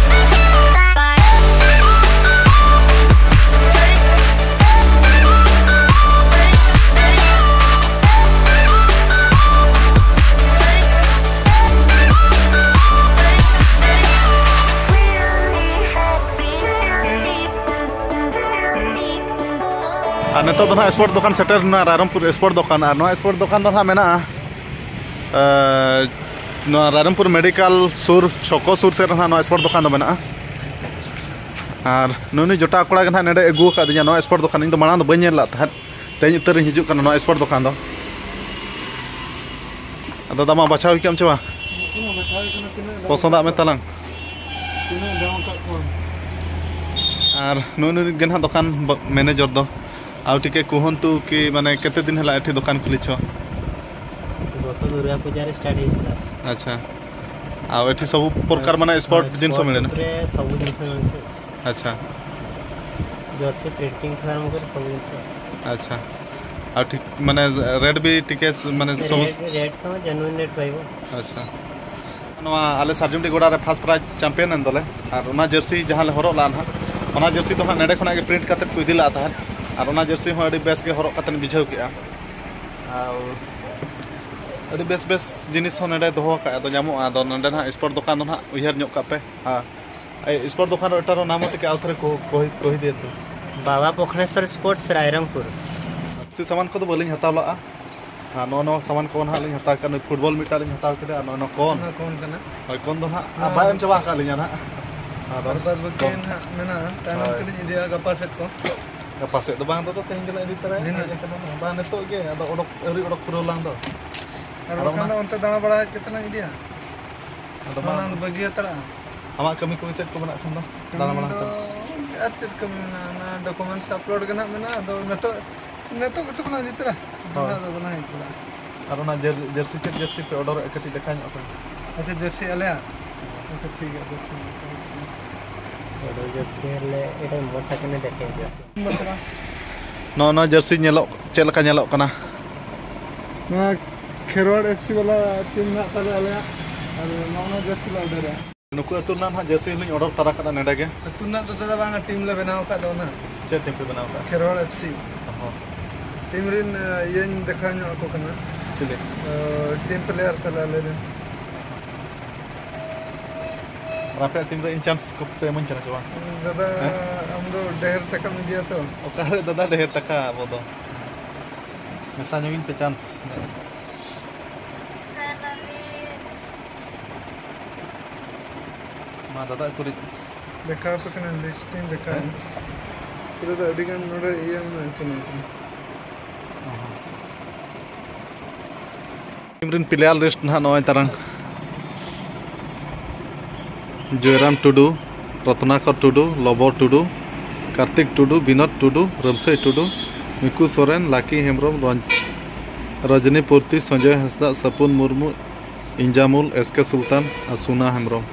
ᱟᱨ ᱱᱤᱛᱚᱜ ᱫᱚ ᱱᱟᱦᱟᱜ ᱥᱯᱳᱨᱴ ᱫᱚᱠᱟᱱ ᱥᱮᱴᱮᱨ ᱮᱱᱟ, ᱨᱟᱭᱨᱚᱝᱯᱩᱨ ᱥᱯᱳᱨᱴ ᱫᱚᱠᱟᱱ᱾ ᱟᱨ ᱱᱚᱣᱟ ᱥᱯᱳᱨᱴ ᱫᱚᱠᱟᱱ ᱫᱚ ᱱᱟᱦᱟᱜ ᱢᱮᱱᱟᱜᱼᱟ, ᱮ, ᱱᱚᱣᱟ ᱨᱟᱭᱨᱚᱝᱯᱩᱨ ᱢᱮᱰᱤᱠᱟᱞ ᱥᱩᱨ, ᱪᱷᱚᱠᱚ ᱥᱩᱨ ᱥᱮᱫ ᱨᱮ ᱱᱟᱦᱟᱜ ᱱᱚᱣᱟ ᱥᱯᱳᱨᱴ ᱫᱚᱠᱟᱱ ᱫᱚ ᱢᱮᱱᱟᱜᱼᱟ᱾ ᱟᱨ ᱱᱩᱭ ᱱᱩᱭ ᱡᱚᱴᱟᱣ ᱠᱚᱲᱟ ᱜᱮ ᱱᱟᱦᱟᱜ ᱱᱚᱰᱮ ᱟᱹᱜᱩ ᱟᱠᱟᱫᱤᱧᱟ ᱱᱚᱣᱟ ᱥᱯᱳᱨᱴ ᱫᱚᱠᱟᱱ᱾ ᱤᱧ ᱫᱚ ᱢᱟᱲᱟᱝ ᱫᱚ ᱵᱟᱹᱧ ᱧᱮᱞ ᱞᱮᱫ ᱛᱟᱦᱮᱸᱫ, ᱛᱮᱦᱮᱧ ᱩᱛᱟᱹᱨᱤᱧ ᱦᱤᱡᱩᱜ ᱠᱟᱱᱟ ᱱᱚᱣᱟ ᱥᱯᱳᱨᱴ ᱫᱚᱠᱟᱱ ᱫᱚ᱾ ᱟᱫᱚ ᱫᱟᱢᱟ ᱵᱟᱪᱷᱟᱣ ᱦᱩᱭ ᱠᱮᱫᱟᱢ ᱪᱮ ᱵᱟᱝ? ᱯᱚᱥᱚᱸᱫᱟᱜ ᱢᱮ ᱛᱟᱞᱟᱝ᱾ ᱟᱨ ᱱᱩᱭ ᱱᱩᱭ ᱜᱮ ᱱᱟᱦᱟᱜ ᱫᱚᱠᱟᱱ ᱵᱟ-, ᱢᱮᱱᱮᱡᱚᱨ ᱫᱚ᱾ ଆଉ ଟିକେ କୁହନ୍ତୁ କି, ମାନେ, କେତେ ଦିନ ହେଲା ଏଠି ଦୋକାନ ଖୋଲିଛ? ଗତ ଦୁର୍ଗା ପୂଜାରେ ଷ୍ଟାର୍ଟ ହେଇଥିଲା। ଆଚ୍ଛା। ଆଉ ଏଠି ସବୁ ପ୍ରକାର, ମାନେ, ସ୍ପୋର୍ଟ ଜିନିଷ ମିଳେ ନା? ଉପରେ ସବୁ ଜିନିଷ ମିଳୁଛି। ଆଚ୍ଛା। ଜର୍ସି ପ୍ରିଣ୍ଟିଂ ଠୁ ଆରମ୍ଭ କରି ସବୁ ଜିନିଷ। ଆଚ୍ଛା। ଆଉ ଠିକ୍, ମାନେ, ରେଟ୍ ବି ଟିକେ ସ-, ମାନେ, ସବୁ ରେଟ୍, ରେଟ୍ ତମେ ଜେନୁଇନ୍ ରେଟ୍ ପାଇବ। ଆଚ୍ଛା। ᱱᱚᱣᱟ ᱟᱞᱮ ᱥᱟᱨᱡᱚᱢᱰᱤ ᱜᱚᱰᱟ ᱨᱮ ᱯᱷᱟᱥᱴ ᱯᱨᱟᱭᱤᱡᱽ ᱪᱟᱢᱯᱤᱭᱟᱱ ᱮᱱ ᱫᱚᱞᱮ, ᱟᱨ ᱚᱱᱟ ᱡᱟᱹᱨᱥᱤ ᱡᱟᱦᱟᱸ ᱞᱮ ᱦᱚᱨᱚᱜ ᱞᱟᱜᱼᱟ ᱱᱟᱦᱟᱜ, ᱚᱱᱟ ᱡᱟᱹᱨᱥᱤ ᱫᱚ ᱦᱟᱸᱜ ᱱᱚᱰᱮ ᱠᱷᱚᱱᱟᱜ ᱜᱮ ᱯᱨᱤᱱᱴ ᱠᱟᱛᱮᱫ ᱠᱚ ᱤᱫᱤ ᱞᱟᱜᱼᱟ ᱛᱟᱦᱮᱸᱫ, ᱟᱨ ᱚᱱᱟ ᱡᱟᱹᱨᱥᱤ ᱦᱚᱸ ᱟᱹᱰᱤ ᱵᱮᱥ ᱜᱮ ᱦᱚᱨᱚᱜ ᱠᱟᱛᱮᱫ ᱵᱩᱡᱷᱟᱹᱣ ᱠᱮᱜᱼᱟ᱾ ᱟᱨ ᱟᱹᱰᱤ ᱵᱮᱥ ᱵᱮᱥ ᱡᱤᱱᱤᱥ ᱦᱚᱸ ᱱᱚᱰᱮ ᱫᱚᱦᱚ ᱟᱠᱟᱫ ᱫᱚ ᱧᱟᱢᱚᱜᱼᱟ᱾ ᱟᱫᱚ ᱱᱚᱰᱮ ᱱᱟᱦᱟᱜ ᱥᱯᱳᱨᱴ ᱫᱚᱠᱟᱱ ᱫᱚ ᱱᱟᱦᱟᱜ ᱩᱭᱦᱟᱹᱨ ᱧᱚᱜ ᱠᱟᱜ ᱯᱮ᱾ ᱦᱮᱸ, ᱮ, ᱥᱯᱳᱨᱴ ᱫᱚᱠᱟᱱ ᱨᱮ ᱮᱴᱟᱜ ᱱᱟᱢ ᱛᱮ ᱟᱣ ᱛᱷᱚᱨᱮ ᱠᱚ ᱠᱚᱦᱤ ᱠᱚᱦᱤ ᱫᱤᱭᱮ ᱛᱚ᱾ ᱵᱟᱵᱟ ᱯᱚᱠᱷᱱᱮᱥᱚᱨ ᱥᱯᱳᱨᱴᱥ ᱨᱟᱭᱨᱚᱝᱯᱩᱨ᱾ ᱡᱟᱹᱥᱛᱤ ᱥᱟᱢᱟᱱ ᱠᱚᱫᱚ ᱵᱟᱹᱞᱤᱧ ᱦᱟᱛᱟᱣ ᱞᱟᱜᱼᱟ᱾ ᱟᱨ ᱱᱚᱜᱼᱚ ᱱᱚᱣᱟ ᱥᱟᱢᱟᱱ ᱠᱚ ᱱᱟᱦᱟᱜ ᱞᱤᱧ ᱦᱟᱛᱟᱣ ᱠᱮᱫᱟ, ᱱᱩᱭ ᱯᱷᱩᱴᱵᱚᱞ ᱢᱤᱫᱴᱟᱝ ᱞᱤᱧ ᱦᱟᱛᱟᱣ ᱠᱮᱫᱟ, ᱟᱨ ᱱᱚᱜᱼᱚ ᱱᱚᱣᱟ ᱠᱚᱱ᱾ ᱱᱚᱣᱟ ᱠᱚᱱ ᱠᱟᱱᱟ᱾ ᱦᱳᱭ, ᱠᱚᱱ ᱫᱚ ᱱᱟᱦᱟᱜ ᱦᱮᱸ᱾ ᱵᱟᱭ ᱮᱢ ᱪᱟᱵᱟ ᱟᱠᱟᱫ ᱞᱤᱧᱟ ᱱᱟᱦᱟᱜ᱾ ᱟᱫᱚ ᱟᱨ ᱵᱟᱫᱽ ᱵᱟᱹᱠᱤ ᱠᱚᱱ ᱱᱟᱦᱟᱜ ᱢᱮᱱᱟᱜᱼᱟ, ᱛᱟᱭᱱᱚᱢ ᱦᱳᱭ᱾ ᱛᱮᱞᱤᱧ ᱤᱫᱤᱭᱟ ᱜᱟᱯᱟ ᱥᱮᱫ ᱠᱚ᱾ ᱜᱟᱯᱟ ᱥᱮᱫ ᱫᱚ ᱵᱟᱝ, ᱫᱟᱫᱟ, ᱛᱮᱦᱮᱧ ᱜᱮᱞᱮ ᱤᱫᱤ ᱛᱚᱨᱟᱭᱟ᱾ ᱫᱷᱤᱱᱟᱹᱱ᱾ ᱵᱟᱝ, ᱱᱤᱛᱚᱜ ᱜᱮ, ᱟᱫᱚ ᱚᱰᱚᱠ, ᱟᱹᱣᱨᱤ ᱚᱰᱚᱠ ᱯᱩᱨᱟᱹᱣ ᱞᱟᱝ ᱫᱚ᱾ ᱟᱨ ᱟᱨ ᱵᱟᱠᱷᱟᱱ ᱚᱱᱟ ᱫᱚ ᱚᱱᱛᱮ ᱫᱟᱬᱟ ᱵᱟᱲᱟ ᱦᱮᱡ ᱠᱟᱛᱮ ᱞᱟᱝ ᱤᱫᱤᱭᱟ᱾ ᱟᱫᱚ ᱢᱟ ᱢᱟᱲᱟᱝ ᱫᱚ ᱵᱟᱹᱜᱤ ᱦᱟᱛᱟᱲᱟ᱾ ᱟᱢᱟᱜ ᱠᱟᱹᱢᱤ ᱠᱚ ᱪᱮᱫ ᱠᱚ ᱢᱮᱱᱟᱜ ᱠᱷᱟᱱ ᱫᱚ ᱫᱟᱬᱟ ᱠᱟᱹᱢᱤ ᱢᱟᱲᱟᱝ ᱫᱚ ᱛᱮ? ᱟᱨ ᱪᱮᱫ ᱠᱟᱹᱢᱤ ᱢᱮᱱᱟᱜᱼᱟ? ᱚᱱᱟ documents upload ᱜᱮ ᱱᱟᱦᱟᱜ ᱢᱮᱱᱟᱜᱼᱟ᱾ ᱟᱫᱚ ᱱᱤᱛᱚᱜ, ᱱᱤᱛᱚᱜ ᱜᱮᱛᱚ ᱠᱷᱚᱱᱟᱜ ᱤᱫᱤ ᱛᱚᱨᱟ᱾ ᱦᱳᱭ᱾ ᱱᱤᱛᱚᱜ ᱫᱚ ᱵᱟᱞᱟᱝ ᱦᱮᱡ ᱠᱚᱜᱼᱟ᱾ ᱟᱨ ᱚᱱᱟ ᱡᱟᱹᱨ-, ᱡᱟᱹᱨᱥᱤ, ᱪᱮᱫ ᱡᱟᱹᱨᱥᱤ ᱯᱮ ᱚᱰᱟᱨᱮᱫᱼᱟ? ᱠᱟᱹᱴᱤᱡ ᱫᱮᱠᱷᱟᱣ ᱧᱚᱜ ᱯᱮ᱾ ᱟᱪᱪᱷᱟ, ᱡᱟᱹᱨᱥᱤ ᱟᱞᱮᱭᱟᱜ? ᱟᱪᱪᱷᱟ, ᱴᱷᱤᱠ ᱜᱮᱭᱟ, ᱡᱟᱹᱨᱥᱤ ᱫᱮᱠᱷᱟᱣ ᱦᱩᱭᱩᱜ ᱠᱟᱱᱟ᱾ ᱚᱰᱟᱨ ᱡᱟᱹᱨᱥᱤ ᱟᱞᱮ ᱮᱠᱫᱚᱢ ᱢᱚᱡᱽ ᱥᱟᱠᱟᱢ ᱞᱮ ᱫᱮᱠᱷᱟᱣ ᱜᱮᱭᱟ᱾ ᱱᱚᱜᱼᱚ ᱱᱚᱣᱟ ᱡᱟᱹᱨᱥᱤ ᱧᱮᱞᱚᱜ, ᱪᱮᱫ ᱞᱮᱠᱟ ᱧᱮᱞᱚᱜ ᱠᱟᱱᱟ? ᱱᱚᱣᱟ ᱠᱷᱮᱨᱣᱟᱲ FC ᱵᱟᱞᱟ ᱴᱤᱢ ᱢᱮᱱᱟᱜ ᱛᱟᱞᱮᱭᱟ ᱟᱞᱮᱭᱟᱜ, ᱟᱨ ᱱᱚᱜᱼᱚ ᱱᱚᱣᱟ ᱡᱟᱹᱨᱥᱤ ᱞᱮ ᱚᱰᱟᱨᱟ᱾ ᱱᱩᱠᱩ ᱟᱹᱛᱩ ᱨᱮᱱᱟᱜ ᱱᱟᱦᱟᱜ ᱡᱟᱹᱨᱥᱤ ᱦᱚᱸᱞᱤᱧ ᱚᱰᱟᱨ ᱛᱟᱨᱟ ᱠᱟᱫᱟ ᱱᱚᱰᱮ ᱜᱮ᱾ ᱟᱹᱛᱩ ᱨᱮᱱᱟᱜ ᱫᱚ ᱫᱟᱫᱟ ᱵᱟᱝᱟ, ᱴᱤᱢ ᱞᱮ ᱵᱮᱱᱟᱣ ᱟᱠᱟᱫ ᱫᱚ ᱚᱱᱟ᱾ ᱪᱮᱫ ᱴᱤᱢ ᱯᱮ ᱵᱮᱱᱟᱣ ᱟᱠᱟᱫᱼᱟ? ᱠᱷᱮᱨᱣᱟᱲ FC᱾ ᱦᱚᱸ᱾ ᱴᱤᱢ ᱨᱮᱱ, ᱤᱭᱟᱹᱧ ᱫᱮᱠᱷᱟᱣ ᱧᱚᱜ ᱟᱠᱚ ᱠᱟᱱᱟ᱾ ᱪᱤᱞᱤ? ᱴᱤᱢ ᱯᱞᱮᱭᱟᱨ ᱛᱟᱞᱮ ᱟᱞᱮ ᱨᱮᱱ᱾ ᱟᱨ ᱟᱯᱮᱭᱟᱜ ᱴᱤᱢ ᱨᱮ ᱤᱧ ᱪᱟᱱᱥ ᱠᱚᱯᱮ ᱤᱢᱟᱹᱧ ᱠᱟᱱᱟ ᱪᱮ ᱵᱟᱝ? ᱫᱟᱫᱟ, ᱦᱮᱸ? ᱟᱢ ᱫᱚ ᱰᱷᱮᱨ ᱴᱟᱠᱟᱢ ᱤᱫᱤᱭᱟ ᱛᱚ᱾ ᱚᱠᱟᱨᱮ ᱫᱟᱫᱟ ᱰᱷᱮᱨ ᱴᱟᱠᱟ ᱟᱵᱚ ᱫᱚ? ᱢᱮᱥᱟ ᱧᱚᱜᱤᱧ ᱯᱮ ᱪᱟᱱᱥ᱾ ᱢᱟ ᱫᱟᱫᱟ ᱩᱠᱩᱨᱤᱡ? ᱫᱮᱠᱷᱟᱣ ᱟᱯᱮ ᱠᱟᱱᱟ, ᱞᱤᱥᱴ ᱤᱧ ᱫᱮᱠᱷᱟᱣ᱾ ᱦᱮᱸ? ᱱᱤᱛᱚᱜ ᱫᱚ ᱟᱹᱰᱤ ᱜᱟᱱ ᱱᱚᱰᱮ ᱤᱭᱟᱹ ᱢᱮᱱᱟᱜᱼᱟ, ᱪᱮ ᱱᱚᱣᱟ ᱠᱚ? ᱚ ᱦᱚᱸ᱾ ᱴᱤᱢ ᱨᱮᱱ ᱯᱞᱮᱭᱟᱨ ᱞᱤᱥᱴ ᱱᱟᱦᱟᱜ ᱱᱚᱜᱼᱚᱭ ᱛᱟᱨᱟᱝ᱾ ᱡᱚᱭᱨᱟᱢ ᱴᱩᱰᱩ, ᱨᱚᱛᱱᱟᱠᱚᱨ ᱴᱩᱰᱩ, ᱞᱚᱵᱚ ᱴᱩᱰᱩ, ᱠᱟᱨᱛᱤᱠ ᱴᱩᱰᱩ, ᱵᱤᱱᱳᱫ ᱴᱩᱰᱩ, ᱨᱟᱹᱢᱥᱟᱹᱭ ᱴᱩᱰᱩ, ᱢᱤᱠᱩ ᱥᱚᱨᱮᱱ, ᱞᱟᱠᱤ ᱦᱮᱢᱵᱨᱚᱢ, ᱨᱚᱡᱽ-, ᱨᱚᱡᱽᱱᱤ ᱯᱩᱨᱛᱤ, ᱥᱚᱧᱡᱚᱭ ᱦᱟᱸᱥᱫᱟ, ᱥᱟᱹᱯᱩᱱ ᱢᱩᱨᱢᱩ, ᱤᱧᱡᱟᱢᱩᱞ, ᱮᱥ ᱠᱮ ᱥᱩᱞᱛᱟᱱ ᱟᱨ ᱥᱩᱱᱟ ᱦᱮᱢᱵᱨᱚᱢ᱾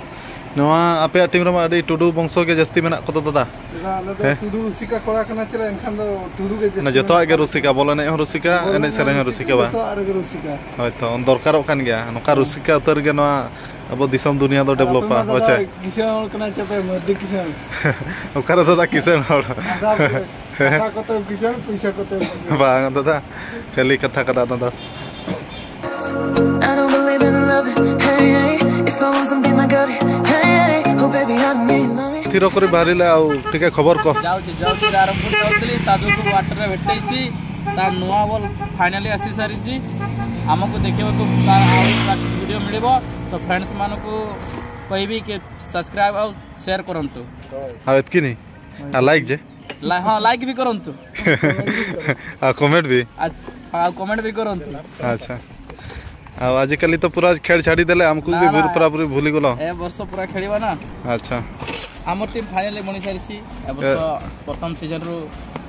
ᱱᱚᱣᱟ ᱟᱯᱮᱭᱟᱜ ᱴᱤᱢ ᱨᱮᱢᱟ ᱟᱹᱰᱤ ᱴᱩᱰᱩ ᱵᱚᱝᱥᱚ ᱜᱮ ᱡᱟᱹᱥᱛᱤ ᱢᱮᱱᱟᱜ ᱠᱚᱫᱚ ᱫᱟᱫᱟ᱾ ᱫᱟᱫᱟ, ᱟᱞᱮ ᱫᱚ ᱦᱮᱸ? ᱴᱩᱰᱩ ᱨᱩᱥᱤᱠᱟ ᱠᱚᱲᱟ ᱠᱟᱱᱟ ᱪᱮᱞᱮ, ᱮᱱᱠᱷᱟᱱ ᱫᱚ ᱴᱩᱰᱩ ᱜᱮ ᱡᱟᱹᱥᱛᱤ ᱢᱟᱱᱮ ᱡᱚᱛᱚᱣᱟᱜ ᱢᱮᱱᱟᱜ ᱜᱮ ᱠᱚᱣᱟ᱾ ᱨᱩᱥᱤᱠᱟ, ᱵᱚᱞ ᱮᱱᱮᱡ ᱦᱚᱸ ᱨᱩᱥᱤᱠᱟ, ᱵᱚᱞ ᱮᱱᱮᱡ ᱮᱱᱮᱡ ᱥᱮᱨᱮᱧ ᱦᱚᱸ ᱨᱩᱥᱤᱠᱟ, ᱨᱩᱥᱤᱠᱟ ᱵᱟᱝ? ᱡᱚᱛᱚᱣᱟᱜ ᱨᱮᱜᱮ ᱨᱩᱥᱤᱠᱟ᱾ ᱦᱳᱭ ᱛᱚ, ᱫᱚᱨᱠᱟᱨᱚᱜ ᱠᱟᱱ ᱜᱮᱭᱟ, ᱱᱚᱝᱠᱟ ᱦᱮᱸ᱾ ᱨᱩᱥᱤᱠᱟ ᱩᱛᱟᱹᱨ ᱜᱮ ᱱᱚᱣᱟ ᱟᱵᱚ ᱫᱤᱥᱚᱢ ᱫᱩᱱᱤᱭᱟᱹ ᱫᱚ ᱟᱨ ᱟᱯᱮ ᱰᱮᱵᱷᱞᱚᱯᱟ, ᱢᱟ ᱦᱳᱭ ᱫᱟᱫᱟ ᱪᱮ? ᱠᱤᱥᱟᱹᱬ ᱦᱚᱲ ᱠᱟᱱᱟ ᱪᱮ ᱯᱮ, ᱢᱟᱹᱨᱰᱤ ᱠᱤᱥᱟᱹᱬ? ᱚᱠᱟᱨᱮ ᱫᱟᱫᱟ ᱠᱤᱥᱟᱹᱬ ᱦᱚᱲ? ᱟᱥᱟ ᱠᱚ ᱯᱚᱭᱥᱟ, ᱯᱚᱭᱥᱟ ᱠᱚᱛᱮ ᱯᱚᱭᱥᱟ᱾ ᱵᱟᱝ ᱫᱟᱫᱟ, ᱠᱷᱟᱹᱞᱤ ᱠᱟᱛᱷᱟ ᱠᱟᱱᱟ ᱚᱱᱟ ᱫᱚ᱾ I don't believe in love, hey, hey. If I want something, I got it, hey, hey. Oh, baby, I need love me. ᱛᱤᱨᱚ ᱠᱚᱨᱮ ᱵᱟᱦᱨᱤ ᱞᱮ ᱟᱣ ᱴᱷᱤᱠᱟ ᱠᱷᱚᱵᱚᱨ ᱠᱚ᱾ ଯାଉଛି, ଯାଉଛି, ଆରମ୍ଭ ଯାଉଥିଲି ସାଧୁକୁ କ୍ୱାର୍ଟରରେ ଭେଟେଇଛି। ତା ନୂଆ ବଲ୍ ଫାଇନାଲି ଆସି ସାରିଛି। ଆମକୁ ଦେଖିବାକୁ ତା ଆଉ ତା ଭିଡ଼ିଓ ମିଳିବ। ତ ଫ୍ରେଣ୍ଡସ୍ ମାନଙ୍କୁ କହିବି କି ସବସ୍କ୍ରାଇବ୍ ଆଉ ସେୟାର କରନ୍ତୁ। ଆଉ ଏତିକି ନି? ଆଉ ଲାଇକ୍ ଯେ? ଲା-, ହଁ, ଲାଇକ୍ ବି କରନ୍ତୁ। ଆଉ କମେଣ୍ଟ ବି? ଆ-, ଆଉ କମେଣ୍ଟ ବି କରନ୍ତୁ। ଆଚ୍ଛା। ଆଉ ଆଜିକାଲି ତ ପୁରା ଖେଳ ଛାଡ଼ିଦେଲେ, ଆମକୁ ବି ନା, ଭୁଲ, ନା। ପୁରାପୁରି ଭୁଲିଗଲ। ଏ ବର୍ଷ ପୁରା ଖେଳିବା ନା। ଆଚ୍ଛା। ଆମ ଟିମ୍ ଫାଇନାଲରେ ବଣି ସାରିଛି। ଏ ବର୍ଷ ଏ ପ୍ରଥମ ସିଜନରୁ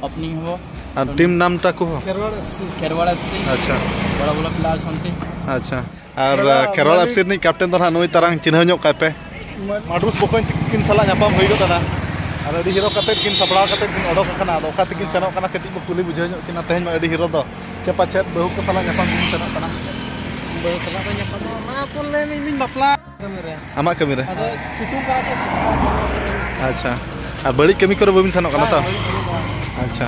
ଓପନିଂ ହବ। ଆଉ ଟିମ୍ ନାମଟା କୁହ। Garhwal F C. Garhwal F C. ଆଚ୍ଛା। ବଡ଼ ଭଲ ପିଲା ଅଛନ୍ତି। ଆଚ୍ଛା। ᱟᱨ, ᱠᱷᱮᱨᱣᱟᱲ ᱟ, ᱠᱷᱮᱨᱣᱟᱲ ᱢᱟᱹᱞᱤᱠ᱾ ᱮᱯᱷ ᱥᱤ ᱨᱤᱱᱤᱡ ᱠᱮᱯᱴᱮᱱ ᱫᱚ ᱱᱟᱦᱟᱜ ᱱᱩᱭ ᱛᱟᱨᱟᱝ ᱪᱤᱱᱦᱟᱹᱣ ᱧᱚᱜ ᱠᱟᱭ ᱯᱮ᱾ ᱢᱟᱰᱨᱩᱥ ᱵᱚᱠᱚᱧ ᱛᱤᱠᱤᱱ ᱥᱟᱞᱟᱜ ᱧᱟᱯᱟᱢ ᱦᱩᱭ ᱜᱚᱫ ᱮᱱᱟ᱾ ᱟᱨ ᱟᱹᱰᱤ ᱦᱤᱨᱳ ᱠᱟᱛᱮᱫ ᱠᱤᱱ ᱥᱟᱯᱲᱟᱣ ᱠᱟᱛᱮᱫ ᱠᱤᱱ ᱚᱰᱚᱠ ᱟᱠᱟᱱᱟ᱾ ᱟᱫᱚ ᱚᱠᱟ ᱛᱮᱠᱤᱱ ᱥᱮᱱᱚᱜ ᱠᱟᱱᱟ, ᱠᱟᱹᱴᱤᱡ ᱵᱚ ᱠᱩᱞᱤ ᱵᱩᱡᱷᱟᱹᱣ ᱧᱚᱜ ᱠᱤᱱᱟ᱾ ᱛᱮᱦᱮᱧ ᱢᱟ ᱟᱹᱰᱤ ᱦᱤᱨᱳ ᱫᱚ᱾ ᱪᱮ ᱯᱟᱪᱮᱫ ᱵᱟᱹᱦᱩ ᱠᱚ ᱥᱟᱞᱟᱜ ᱧᱟᱯᱟᱢ ᱠᱤᱱ ᱥᱮᱱᱚᱜ ᱠᱟᱱᱟ? ᱵᱟᱹᱦᱩ ᱥᱟᱞᱟᱜ ᱫᱚ ᱧᱟᱯᱟᱢ ᱫᱚ ᱚᱱᱟ ᱯᱚᱨ ᱞᱟᱹᱭ ᱢᱮ, ᱤᱧ ᱫᱩᱧ ᱵᱟᱯᱞᱟ ᱠᱟᱹᱢᱤ ᱨᱮ᱾ ᱟᱢᱟᱜ ᱠᱟᱹᱢᱤ ᱨᱮ? ᱟᱫᱚ ᱥᱤᱛᱩᱝ ᱠᱟᱱᱟ ᱛᱚ᱾ ᱟᱪᱪᱷᱟ᱾ ᱟᱨ ᱵᱟᱹᱲᱤᱡ ᱠᱟᱹᱢᱤ ᱠᱚᱨᱮ ᱵᱟᱹᱵᱤᱱ ᱥᱮᱱᱚᱜ ᱠᱟᱱᱟ ᱛᱚ? ᱵᱟᱝ, ᱵᱟᱹᱲᱤᱡ ᱠᱟᱹᱢᱤ ᱫᱚ ᱵᱟᱝ᱾ ᱟᱪᱪᱷᱟ᱾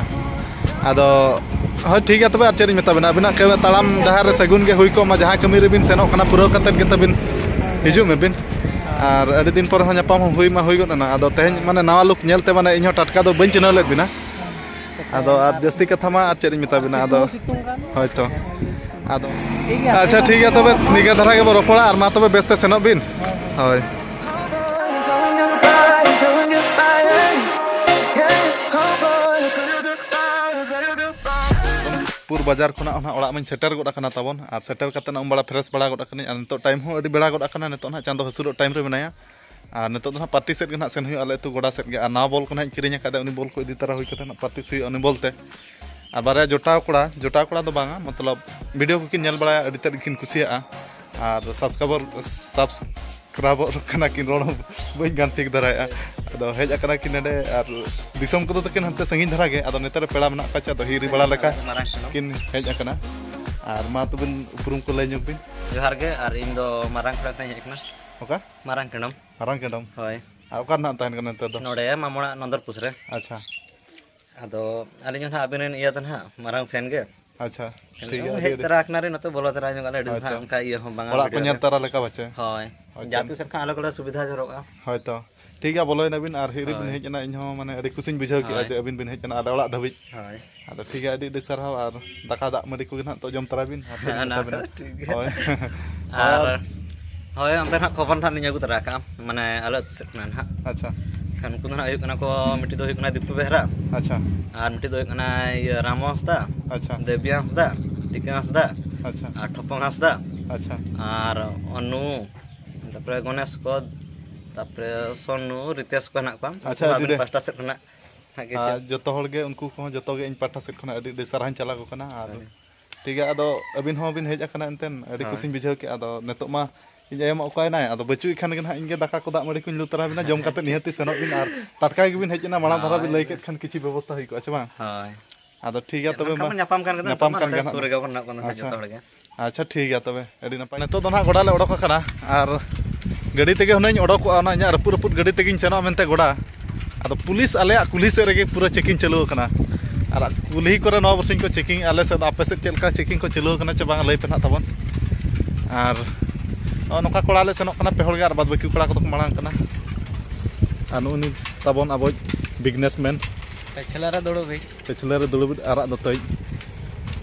ᱟᱫᱚ ᱦᱳᱭ, ᱴᱷᱤᱠ ᱜᱮᱭᱟ ᱛᱚᱵᱮ, ᱟᱨ ᱪᱮᱫ ᱤᱧ ᱢᱮᱛᱟ ᱵᱤᱱᱟ, ᱟᱹᱵᱤᱱᱟᱜ ᱠᱟᱹᱢᱤ ᱛᱟᱲᱟᱢ ᱰᱟᱦᱟᱨ ᱨᱮ ᱥᱟᱹᱜᱩᱱ ᱜᱮ ᱦᱩᱭ ᱠᱚᱜ ᱢᱟ, ᱡᱟᱦᱟᱸ ᱠᱟᱹᱢᱤ ᱨᱮᱵᱤᱱ ᱥᱮᱱᱚᱜ ᱠᱟᱱᱟ ᱯᱩᱨᱟᱹᱣ ᱠᱟᱛᱮᱫ ᱜᱮ ᱛᱟᱵᱤᱱ ᱦᱤᱡᱩᱜ ᱢᱮᱵᱤᱱ᱾ ᱟᱨ ᱟᱹᱰᱤ ᱫᱤᱱ ᱯᱚᱨᱮ ᱦᱚᱸ ᱧᱟᱯᱟᱢ ᱦᱚᱸ ᱦᱩᱭ ᱢᱟ ᱦᱩᱭ ᱜᱚᱫ ᱮᱱᱟ, ᱟᱫᱚ ᱛᱮᱦᱮᱧ ᱢᱟᱱᱮ ᱱᱟᱣᱟ ᱞᱩᱠ ᱧᱮᱞᱛᱮ ᱢᱟᱱᱮ ᱤᱧᱦᱚᱸ ᱴᱟᱴᱠᱟ ᱫᱚ ᱵᱟᱹᱧ ᱪᱤᱱᱦᱟᱹᱣ ᱞᱮᱫ ᱵᱤᱱᱟ᱾ ᱟᱫᱚ ᱟᱨ ᱡᱟᱹᱥᱛᱤ ᱠᱟᱛᱷᱟ ᱢᱟ ᱟᱨ ᱪᱮᱫ ᱤᱧ ᱢᱮᱛᱟ ᱵᱤᱱᱟ, ᱟᱫᱚ ᱥᱤᱛᱩᱝ ᱦᱚᱸ ᱥᱤᱛᱩᱝ ᱠᱟᱱ᱾ ᱦᱳᱭ ᱛᱚ᱾ ᱟᱫᱚ ᱴᱷᱤᱠ ᱜᱮᱭᱟ, ᱟᱪᱪᱷᱟ, ᱴᱷᱤᱠ ᱜᱮᱭᱟ ᱛᱚᱵᱮ, ᱱᱤᱝᱠᱟᱹ ᱫᱷᱟᱨᱟ ᱜᱮᱵᱚ ᱨᱚᱯᱚᱲᱟ, ᱟᱨ ᱢᱟ ᱛᱚᱵᱮ ᱵᱮᱥ ᱛᱮ ᱥᱮᱱᱚᱜ ᱵᱤᱱ᱾ ᱦᱳᱭ᱾ ᱯᱩᱨ ᱵᱟᱡᱟᱨ ᱠᱷᱚᱱᱟᱜ ᱦᱚᱸ ᱱᱟᱦᱟᱜ ᱚᱲᱟᱜ ᱢᱟᱧ ᱥᱮᱴᱮᱨ ᱜᱚᱫ ᱟᱠᱟᱱᱟ ᱛᱟᱵᱚᱱ, ᱟᱨ ᱥᱮᱴᱮᱨ ᱠᱟᱛᱮ ᱱᱟᱜ ᱩᱢ ᱵᱟᱲᱟ ᱯᱷᱨᱮᱥ ᱵᱟᱲᱟ ᱜᱚᱫ ᱟᱠᱟᱱᱟᱹᱧ, ᱟᱨ ᱱᱤᱛᱚᱜ ᱴᱟᱭᱤᱢ ᱦᱚᱸ ᱟᱹᱰᱤ ᱵᱮᱲᱟ ᱜᱚᱫ ᱟᱠᱟᱱᱟ, ᱱᱤᱛᱚᱜ ᱱᱟᱦᱟᱜ ᱪᱟᱸᱫᱚ ᱦᱟᱹᱥᱩᱨᱚᱜ ᱴᱟᱭᱤᱢ ᱨᱮ ᱢᱮᱱᱟᱭᱟ᱾ ᱟᱨ ᱱᱤᱛᱚᱜ ᱫᱚ ᱱᱟᱦᱟᱜ ᱯᱟᱨᱴᱤ ᱥᱮᱫ ᱜᱮ ᱱᱟᱦᱟᱜ ᱥᱮᱱ ᱦᱩᱭᱩᱜᱼᱟ, ᱟᱞᱮ ᱟᱹᱛᱩ ᱜᱚᱰᱟ ᱥᱮᱫ ᱜᱮ᱾ ᱟᱨ ᱱᱟᱣᱟ ᱵᱚᱞ ᱠᱚ ᱱᱟᱦᱟᱜ ᱤᱧ ᱠᱤᱨᱤᱧ ᱟᱠᱟᱫᱟ, ᱩᱱᱤ ᱵᱚᱞ ᱠᱚ ᱤᱫᱤ ᱛᱟᱨᱟ ᱦᱩᱭ ᱠᱟᱛᱮ ᱱᱟᱦᱟᱜ ᱯᱨᱮᱠᱴᱤᱥ ᱦᱩᱭᱩᱜᱼᱟ ᱩᱱᱤ ᱵᱚᱞ ᱛᱮ᱾ ᱟᱨ ᱵᱟᱨᱭᱟ ᱡᱚᱴᱟᱣ ᱠᱚᱲᱟ, ᱡᱚᱴᱟᱣ ᱠᱚᱲᱟ ᱫᱚ ᱵᱟᱝᱟ, ᱢᱚᱛᱞᱚᱵ ᱵᱷᱤᱰᱤᱭᱳ ᱠᱚᱠᱤᱱ ᱧᱮᱞ ᱵᱟᱲᱟᱭᱟ, ᱟᱹᱰᱤ ᱛᱮᱫ ᱜᱮᱠᱤᱱ ᱠᱩᱥᱤᱭᱟᱜᱼᱟ᱾ ᱟᱨ ᱥᱟᱵᱥᱠᱨᱟᱭᱵᱟᱨ, ᱥᱟᱵᱥᱠᱨᱟᱭᱵᱟᱨ ᱠᱟᱱᱟ ᱠᱤᱱ, ᱨᱚᱲ ᱦᱚᱸ ᱵᱟᱹᱧ ᱜᱟᱱ ᱴᱷᱤᱠ ᱫᱷᱟᱨᱟᱭᱮᱫᱼᱟ᱾ ᱟᱫᱚ ᱦᱮᱡ ᱟᱠᱟᱱᱟ ᱠᱤᱱ ᱱᱚᱰᱮ, ᱟᱨ ᱫᱤᱥᱚᱢ ᱠᱚᱫᱚ ᱛᱟᱹᱠᱤᱱ ᱦᱟᱱᱛᱮ ᱥᱟᱺᱜᱤᱧ ᱫᱷᱟᱨᱟ ᱜᱮ᱾ ᱟᱫᱚ ᱱᱮᱛᱟᱨ ᱯᱮᱲᱟ ᱢᱮᱱᱟᱜ ᱠᱚᱣᱟ ᱪᱮ, ᱟᱫᱚ ᱦᱤᱨᱤ ᱵᱟᱲᱟ ᱞᱮᱠᱟ ᱢᱟᱨᱟᱝ ᱠᱟᱱᱟᱢ᱾ ᱠᱤᱱ ᱦᱮᱡ ᱟᱠᱟᱱᱟ᱾ ᱟᱨ ᱢᱟ ᱛᱚᱵᱮ ᱩᱯᱨᱩᱢ ᱠᱚ ᱞᱟᱹᱭ ᱧᱚᱜ ᱵᱤᱱ᱾ ᱡᱚᱦᱟᱨ ᱜᱮ, ᱟᱨ ᱤᱧ ᱫᱚ ᱢᱟᱨᱟᱝ ᱠᱷᱮᱲᱟ ᱠᱷᱚᱱᱤᱧ ᱦᱮᱡ ᱟᱠᱟᱱᱟ᱾ ᱚᱠᱟ? ᱢᱟᱨᱟᱝ ᱠᱮᱰᱚᱢ᱾ ᱢᱟᱨᱟᱝ ᱠᱮᱰᱚᱢ? ᱦᱳᱭ᱾ ᱟᱨ ᱚᱠᱟ ᱨᱮ ᱱᱟᱜ ᱛᱟᱦᱮᱱ ᱠᱟᱱᱟ ᱱᱮᱛᱟᱨ ᱫᱚ? ᱱᱚᱰᱮ ᱢᱟᱢᱚᱲᱟᱜ ᱱᱚᱱᱫᱚᱨᱯᱩᱨ ᱨᱮ᱾ ᱟᱪᱪᱷᱟ᱾ ᱟᱫᱚ ᱟᱹᱞᱤᱧ ᱦᱚᱸ ᱱᱟᱦᱟᱜ ᱟᱵᱤᱱ ᱨᱮᱱ ᱤᱭᱟᱹ ᱫᱚ ᱱᱟᱦᱟᱜ, ᱢᱟᱨᱟᱝ ᱯᱷᱮᱱ ᱜᱮ᱾ ᱟᱪᱪᱷᱟ, ᱴᱷᱤᱠ ᱜᱮᱭᱟ, ᱦᱮᱡ ᱟᱹᱰᱤ, ᱟᱹᱰᱤ ᱛᱚᱨᱟ ᱟᱠᱟᱱᱟ ᱞᱤᱧ, ᱱᱚᱛᱮ ᱵᱚᱞᱚ ᱛᱚᱨᱟ ᱧᱚᱜ ᱟᱞᱮ, ᱟᱹᱰᱤ ᱫᱤᱱ ᱦᱳᱭᱛᱚ᱾ ᱦᱟᱸᱜ ᱚᱱᱠᱟ ᱤᱭᱟᱹ ᱦᱚᱸ ᱵᱟᱝᱟ ᱚᱲᱟᱜ ᱠᱚ ᱵᱷᱤᱰᱤᱭᱳ ᱧᱮᱞ ᱨᱮ᱾ ᱛᱟᱨᱟ ᱞᱮᱠᱟ ᱯᱟᱪᱮ? ᱦᱳᱭ᱾ ᱟᱪᱪᱷᱟ᱾ ᱡᱟᱦᱟᱸ ᱛᱤᱥ ᱮᱱᱠᱷᱟᱱ ᱟᱞᱮ ᱠᱚᱞᱮ ᱥᱩᱵᱤᱫᱷᱟ ᱡᱚᱨᱚᱜᱼᱟ᱾ ᱦᱳᱭᱛᱚ᱾ ᱴᱷᱤᱠ ᱜᱮᱭᱟ, ᱵᱚᱞᱚᱭᱮᱱᱟ ᱵᱤᱱ ᱟᱨ ᱦᱤᱨᱤ ᱵᱤᱱ ᱦᱳᱭ᱾ ᱦᱮᱡ ᱮᱱᱟ, ᱤᱧ ᱦᱚᱸ ᱢᱟᱱᱮ ᱟᱹᱰᱤ ᱠᱩᱥᱤᱧ ᱵᱩᱡᱷᱟᱹᱣ ᱠᱮᱫᱼᱟ ᱦᱳᱭ᱾ ᱡᱮ ᱟᱹᱵᱤᱱ ᱵᱤᱱ ᱦᱮᱡ ᱮᱱᱟ ᱟᱞᱮ ᱚᱲᱟᱜ ᱫᱷᱟᱹᱵᱤᱡ᱾ ᱦᱳᱭ᱾ ᱟᱫᱚ ᱴᱷᱤᱠ ᱜᱮᱭᱟ, ᱟᱹᱰᱤ ᱟᱹᱰᱤ ᱥᱟᱨᱦᱟᱣ, ᱟᱨ ᱫᱟᱠᱟ ᱫᱟᱜ ᱢᱟᱹᱰᱤ ᱠᱚᱜᱮ ᱱᱟᱦᱟᱜ ᱛᱚ ᱡᱚᱢ ᱛᱚᱨᱟᱭ ᱵᱤᱱ, ᱟᱨ ᱪᱮᱫ ᱦᱮᱸ, ᱞᱤᱧ ᱚᱱᱟ ᱢᱮᱛᱟ ᱵᱤᱱᱟ? ᱠᱚᱫᱚ ᱴᱷᱤᱠ ᱜᱮᱭᱟ᱾ ᱦᱳᱭ᱾ ᱟᱨ ᱟᱨ ᱦᱳᱭ, ᱚᱱᱛᱮ ᱱᱟᱦᱟᱜ ᱠᱷᱚᱵᱚᱨ ᱱᱟᱦᱟᱜ ᱞᱤᱧ ᱟᱹᱜᱩ ᱛᱚᱨᱟ ᱠᱟᱜᱼᱟ, ᱢᱟᱱᱮ ᱟᱞᱮ ᱟᱹᱛᱩ ᱥᱮᱫ ᱠᱷᱚᱱᱟᱜ ᱱᱟᱦᱟᱜ᱾ ᱟᱪᱪᱷᱟ᱾ ᱠᱷᱟᱱ ᱩᱱᱠᱩ ᱫᱚ ᱱᱟᱦᱟᱜ ᱦᱩᱭᱩᱜ ᱠᱟᱱᱟ ᱠᱚ, ᱢᱤᱫᱴᱤᱡ ᱫᱚ ᱦᱩᱭᱩᱜ ᱠᱟᱱᱟ ᱫᱤᱯᱩ ᱵᱮᱦᱨᱟ᱾ ᱟᱪᱪᱷᱟ᱾ ᱟᱨ ᱢᱤᱫᱴᱤᱡ ᱫᱚ ᱦᱩᱭᱩᱜ ᱠᱟᱱᱟ ᱤᱭᱟᱹ ᱨᱟᱢᱚ ᱦᱟᱸᱥᱫᱟ, ᱟᱪᱪᱷᱟ᱾ ᱫᱮᱵᱤᱭᱟ ᱦᱟᱸᱥᱫᱟ, ᱴᱤᱠᱟᱹ ᱦᱟᱸᱥᱫᱟ, ᱟᱪᱪᱷᱟ᱾ ᱟᱨ ᱴᱷᱚᱯᱚᱝ ᱦᱟᱸᱥᱫᱟ᱾ ᱟᱪᱪᱷᱟ᱾ ᱟᱨ ᱚᱱᱩ, ᱛᱟᱯᱚᱨᱮ ᱜᱚᱱᱮᱥ ᱠᱚ, ᱛᱟᱯᱚᱨᱮ ᱥᱚᱱᱩ, ᱨᱤᱛᱮᱥ ᱠᱚ ᱦᱮᱱᱟᱜ ᱠᱚᱣᱟ᱾ ᱟᱪᱪᱷᱟ, ᱩᱱᱠᱩ ᱟᱹᱰᱤ ᱟᱹᱵᱤᱱ ᱰᱷᱮᱨ᱾ ᱯᱟᱦᱴᱟ ᱥᱮᱫ ᱠᱷᱚᱱᱟᱜ ᱦᱟᱸᱜ ᱜᱮ ᱟᱨ ᱪᱮᱫ? ᱡᱚᱛᱚ ᱦᱚᱲ ᱜᱮ, ᱩᱱᱠᱩ ᱠᱚᱦᱚᱸ ᱡᱚᱛᱚ ᱜᱮ ᱤᱧ ᱯᱟᱦᱴᱟ ᱥᱮᱫ ᱠᱷᱚᱱᱟᱜ ᱟᱹᱰᱤ ᱟᱹᱰᱤ ᱥᱟᱨᱦᱟᱣᱤᱧ ᱪᱟᱞ ᱟᱠᱚ ᱠᱟᱱᱟ᱾ ᱟᱨ ᱦᱳᱭ᱾ ᱴᱷᱤᱠ ᱜᱮᱭᱟ, ᱟᱫᱚ ᱟᱹᱵᱤᱱ ᱦᱚᱸ ᱵᱤᱱ ᱦᱮᱡ ᱟᱠᱟᱱᱟ ᱮᱱᱛᱮᱫ, ᱟᱹᱰᱤ ᱦᱳᱭ᱾ ᱠᱩᱥᱤᱧ ᱵᱩᱡᱷᱟᱹᱣ ᱠᱮᱫᱼᱟ᱾ ᱟᱫᱚ ᱱᱤᱛᱚᱜ ᱢᱟ ᱤᱧ ᱟᱭᱳ ᱢᱟ ᱚᱠᱟᱭᱮᱱᱟᱭ, ᱟᱫᱚ ᱵᱟᱹᱪᱩᱜ ᱮ ᱠᱷᱟᱱ ᱜᱮ ᱱᱟᱦᱟᱜ ᱤᱧ ᱜᱮ ᱫᱟᱠᱟ ᱠᱚ ᱫᱟᱜ ᱢᱟᱹᱰᱤ ᱠᱚᱧ ᱞᱩ ᱛᱚᱨᱟ ᱵᱤᱱᱟ, ᱡᱚᱢ ᱠᱟᱛᱮ ᱱᱤᱦᱟᱹᱛᱤ ᱥᱮᱱᱚᱜ ᱵᱤᱱ᱾ ᱟᱨ ᱴᱟᱴᱠᱟ ᱜᱮᱵᱤᱱ ᱦᱮᱡ ᱮᱱᱟ, ᱢᱟᱲᱟᱝ ᱫᱷᱟᱨᱟ ᱵᱤᱱ ᱦᱳᱭ᱾ ᱞᱟᱹᱭ ᱠᱮᱫ ᱠᱷᱟᱱ ᱠᱤᱪᱷᱩ ᱵᱮᱵᱚᱥᱛᱷᱟ ᱦᱩᱭ ᱠᱚᱜᱼᱟ, ᱥᱮ ᱵᱟᱝ? ᱦᱳᱭ᱾ ᱟᱫᱚ ᱴᱷᱤᱠ ᱜᱮᱭᱟ, ᱛᱚᱵᱮ ᱮᱱᱠᱷᱟᱱ ᱢᱟ ᱵᱚᱱ ᱧᱟᱯᱟᱢ ᱠᱟᱱ ᱜᱮ ᱱᱟᱦᱟᱜ, ᱧᱟᱯᱟᱢ ᱱᱤᱛᱚᱜ ᱢᱟ ᱠᱟᱱ ᱜᱮ ᱱᱚᱰᱮ ᱱᱟᱦᱟᱜ᱾ ᱥᱩᱨ ᱟᱪᱪᱷᱟ᱾ ᱨᱮᱜᱮ ᱵᱚᱱ ᱦᱮᱱᱟᱜ ᱵᱚᱱᱟ ᱱᱟᱦᱟᱜ ᱟᱪᱪᱷᱟ᱾ ᱡᱚᱛᱚ ᱦᱚᱲ ᱜᱮ᱾ ᱟᱪᱪᱷᱟ, ᱴᱷᱤᱠ ᱜᱮᱭᱟ, ᱛᱚᱵᱮ ᱟᱹᱰᱤ ᱱᱟᱯᱟᱭ᱾ ᱱᱤᱛᱚᱜ ᱫᱚ ᱱᱟᱦᱟᱜ ᱜᱚᱰᱟ ᱞᱮ ᱚᱰᱚᱠ ᱟᱠᱟᱱᱟ, ᱟᱨ ᱜᱟᱹᱰᱤ ᱛᱮᱜᱮ ᱦᱩᱱᱟᱹᱝ ᱚᱰᱚᱠᱚᱜᱼᱟ, ᱚᱱᱟ ᱤᱧᱟᱹᱜ ᱨᱟᱹᱯᱩᱫ ᱨᱟᱹᱯᱩᱫ ᱜᱟᱹᱰᱤ ᱛᱮᱜᱮᱧ ᱥᱮᱱᱚᱜᱼᱟ ᱢᱮᱱᱛᱮ ᱜᱚᱰᱟ᱾ ᱟᱫᱚ ᱯᱩᱞᱤᱥ ᱟᱞᱮᱭᱟᱜ ᱠᱩᱞᱦᱤ ᱥᱮᱫ ᱨᱮᱜᱮ ᱯᱩᱨᱟᱹ ᱪᱮᱠᱤᱝ ᱪᱟᱹᱞᱩ ᱟᱠᱟᱱᱟ᱾ ᱟᱨ ᱠᱩᱞᱦᱤ ᱠᱚᱨᱮ ᱱᱚᱣᱟ ᱵᱚᱨᱥᱤᱧ ᱠᱚ ᱪᱮᱠᱤᱝ, ᱟᱞᱮ ᱥᱮᱫ ᱟᱯᱮ ᱥᱮᱫ ᱪᱮᱫ ᱞᱮᱠᱟ ᱪᱮᱠᱤᱝ ᱠᱚ ᱪᱟᱹᱞᱩ ᱟᱠᱟᱱᱟ ᱪᱮ ᱵᱟᱝ, ᱞᱟᱹᱭ ᱯᱮ ᱱᱟᱦᱟᱜ ᱛᱟᱵᱚᱱ᱾ ᱟᱨ ᱱᱚᱜᱼᱚ ᱱᱚᱝᱠᱟ ᱠᱚᱲᱟ ᱞᱮ ᱥᱮᱱᱚᱜ ᱠᱟᱱᱟ, ᱯᱮ ᱦᱚᱲ ᱜᱮ, ᱟᱨ ᱵᱟᱫ ᱵᱟᱹᱠᱤ ᱠᱚᱲᱟ ᱠᱚᱫᱚ ᱠᱚ ᱢᱟᱲᱟᱝ ᱠᱟᱱᱟ᱾ ᱟᱨ ᱱᱩᱜᱼᱩ ᱱᱩᱭ ᱛᱟᱵᱚᱱ ᱟᱵᱚᱭᱤᱡ ᱵᱤᱜᱽᱱᱮᱥ ᱢᱮᱱ᱾ ᱯᱟᱹᱪᱷᱞᱟᱹ ᱨᱮ ᱫᱩᱲᱩᱵ ᱤᱡ᱾ ᱯᱟᱹᱪᱷᱞᱟᱹ ᱨᱮ ᱫᱩᱲᱩᱵ ᱤᱡ, ᱟᱨᱟᱜ ᱫᱚᱛᱚᱭᱤᱡ᱾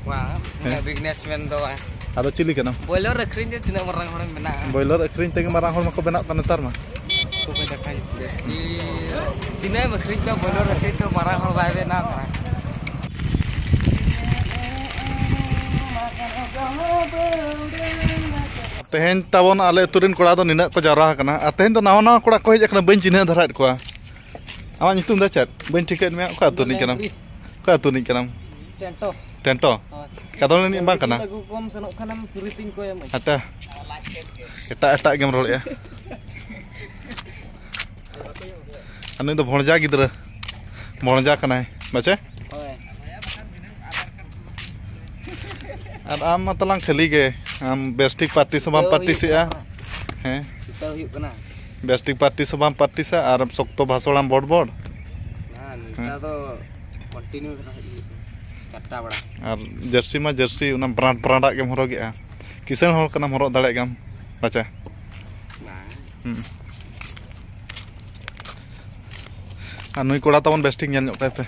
ᱵᱟᱝ, ᱦᱮᱸ? ᱩᱱᱟᱹᱜ ᱵᱤᱜᱽᱱᱮᱥ ᱢᱮᱱ ᱫᱚ ᱵᱟᱝ᱾ ᱟᱫᱚ ᱪᱤᱞᱤ ᱠᱟᱱᱟᱢ? ᱵᱚᱭᱞᱚᱨ ᱟᱹᱠᱷᱨᱤᱧ ᱛᱮ ᱛᱤᱱᱟᱹᱜ ᱢᱟᱨᱟᱝ ᱦᱚᱲᱮᱢ ᱵᱮᱱᱟᱜᱼᱟ? ᱵᱚᱭᱞᱚᱨ ᱟᱹᱠᱷᱨᱤᱧ ᱛᱮᱜᱮ ᱢᱟᱨᱟᱝ ᱦᱚᱲ ᱢᱟᱠᱚ ᱵᱮᱱᱟᱜ ᱠᱟᱱ ᱱᱮᱛᱟᱨ ᱢᱟ᱾ ᱡᱟᱹᱥᱛᱤ ᱛᱤᱱᱟᱹᱜ ᱮᱢ ᱟᱹᱠᱷᱨᱤᱧ ᱠᱚᱣᱟ, ᱵᱚᱭᱞᱚᱨ ᱟᱹᱠᱷᱨᱤᱧ ᱛᱮ ᱢᱟᱨᱟᱝ ᱦᱚᱲ ᱵᱟᱭ ᱵᱮᱱᱟᱣ ᱠᱟᱱᱟ᱾ ᱛᱮᱦᱮᱧ ᱛᱟᱵᱚᱱ ᱟᱞᱮ ᱟᱹᱛᱩ ᱨᱮᱱ ᱠᱚᱲᱟ ᱫᱚ ᱱᱤᱱᱟᱹᱜ ᱠᱚ ᱡᱟᱣᱨᱟ ᱟᱠᱟᱱᱟ, ᱟᱨ ᱛᱮᱦᱮᱧ ᱫᱚ ᱱᱟᱣᱟ ᱱᱟᱣᱟ ᱠᱚᱲᱟ ᱠᱚ ᱦᱮᱡ ᱟᱠᱟᱱᱟ, ᱵᱟᱹᱧ ᱪᱤᱱᱦᱟᱹᱣ ᱫᱷᱟᱨᱟᱭᱮᱫ ᱠᱚᱣᱟ᱾ ᱟᱢᱟᱜ ᱧᱩᱛᱩᱢ ᱫᱚ ᱪᱮᱫ? ᱵᱟᱹᱧ ᱴᱷᱤᱠᱟᱹᱭᱮᱫ ᱢᱮᱭᱟ᱾ ᱚᱠᱟ ᱟᱹᱛᱩ ᱨᱤᱱᱤᱡ ᱠᱟᱱᱟᱢ? ᱚᱠᱟ ᱟᱹᱛᱩ ᱨᱤᱱᱤᱡ ᱠᱟᱱᱟᱢ? ᱴᱮᱱᱴᱚ᱾ ᱴᱮᱱᱴᱚ? ᱦᱳᱭ᱾ ᱠᱟᱫᱚᱞ ᱨᱤᱱᱤᱡ ᱵᱟᱝ ᱠᱟᱱᱟ? ᱟᱹᱜᱩ ᱠᱚᱢ ᱥᱮᱱᱚᱜ ᱠᱷᱟᱱᱮᱢ ᱯᱷᱨᱤ ᱛᱤᱧ ᱠᱚᱭᱟᱢᱟᱹᱧ᱾ ᱮᱴᱟ-, ᱮᱴᱟᱜ ᱮᱴᱟᱜ ᱜᱮᱢ ᱨᱚᱲᱮᱫᱼᱟ᱾ ᱟᱨ ᱱᱩᱭ ᱫᱚ ᱵᱷᱚᱬᱡᱟ ᱜᱤᱫᱽᱨᱟᱹ, ᱵᱷᱚᱬᱡᱟ ᱠᱟᱱᱟᱭ ᱵᱟᱪᱮ? ᱦᱳᱭ᱾ ᱟᱨ ᱟᱢ ᱢᱟ ᱛᱟᱞᱟᱝ ᱠᱷᱟᱹᱞᱤ ᱜᱮ, ᱟᱢ ᱵᱮᱥ ᱴᱷᱤᱠ ᱯᱨᱮᱠᱴᱤᱥ ᱦᱚᱸ ᱵᱟᱢ ᱪᱷᱩᱴᱟᱹᱣ ᱦᱩᱭᱩᱜ ᱯᱨᱮᱠᱴᱤᱥᱮᱜᱼᱟ᱾ ᱠᱟᱱᱟ᱾ ᱦᱮᱸ᱾ ᱪᱷᱩᱴᱟᱹᱣ ᱦᱩᱭᱩᱜ ᱠᱟᱱᱟ᱾ ᱵᱮᱥ ᱴᱷᱤᱠ ᱯᱨᱮᱠᱴᱤᱥ ᱦᱚᱸ ᱵᱟᱢ ᱯᱨᱮᱠᱴᱤᱥᱟ, ᱟᱨ ᱥᱚᱠᱛᱚ ᱵᱷᱟᱥᱚᱲᱟᱢ ᱵᱚᱲ ᱵᱚᱲ᱾ ᱦᱮᱸ, ᱱᱮᱛᱟᱨ ᱦᱮᱸ᱾ ᱫᱚ ᱠᱚᱱᱴᱤᱱᱤᱭᱩ ᱫᱷᱟᱨᱟ ᱦᱮᱡ ᱦᱩᱭᱩᱜ ᱠᱟᱱᱟ, ᱪᱟᱨᱴᱟ ᱵᱮᱲᱟ᱾ ᱟᱨ ᱡᱟᱹᱨᱥᱤ ᱢᱟ ᱡᱟᱹᱨᱥᱤ, ᱚᱱᱟ ᱵᱨᱟᱱᱰ ᱵᱨᱟᱱᱰᱟᱜ ᱜᱮᱢ ᱦᱚᱨᱚᱜᱮᱜᱼᱟ᱾ ᱠᱤᱥᱟᱹᱬ ᱦᱚᱲ ᱠᱟᱱᱟᱢ, ᱦᱚᱨᱚᱜ ᱫᱟᱲᱮᱭᱟᱜ ᱜᱮᱭᱟᱢ ᱵᱟᱪᱟ᱾ ᱵᱟᱝ᱾ ᱦᱩᱸ᱾ ᱟᱨ ᱱᱩᱭ ᱠᱚᱲᱟ ᱛᱟᱵᱚᱱ ᱵᱮᱥ ᱴᱷᱤᱠ ᱧᱮᱞ ᱧᱚᱜ ᱠᱟᱭ ᱯᱮ᱾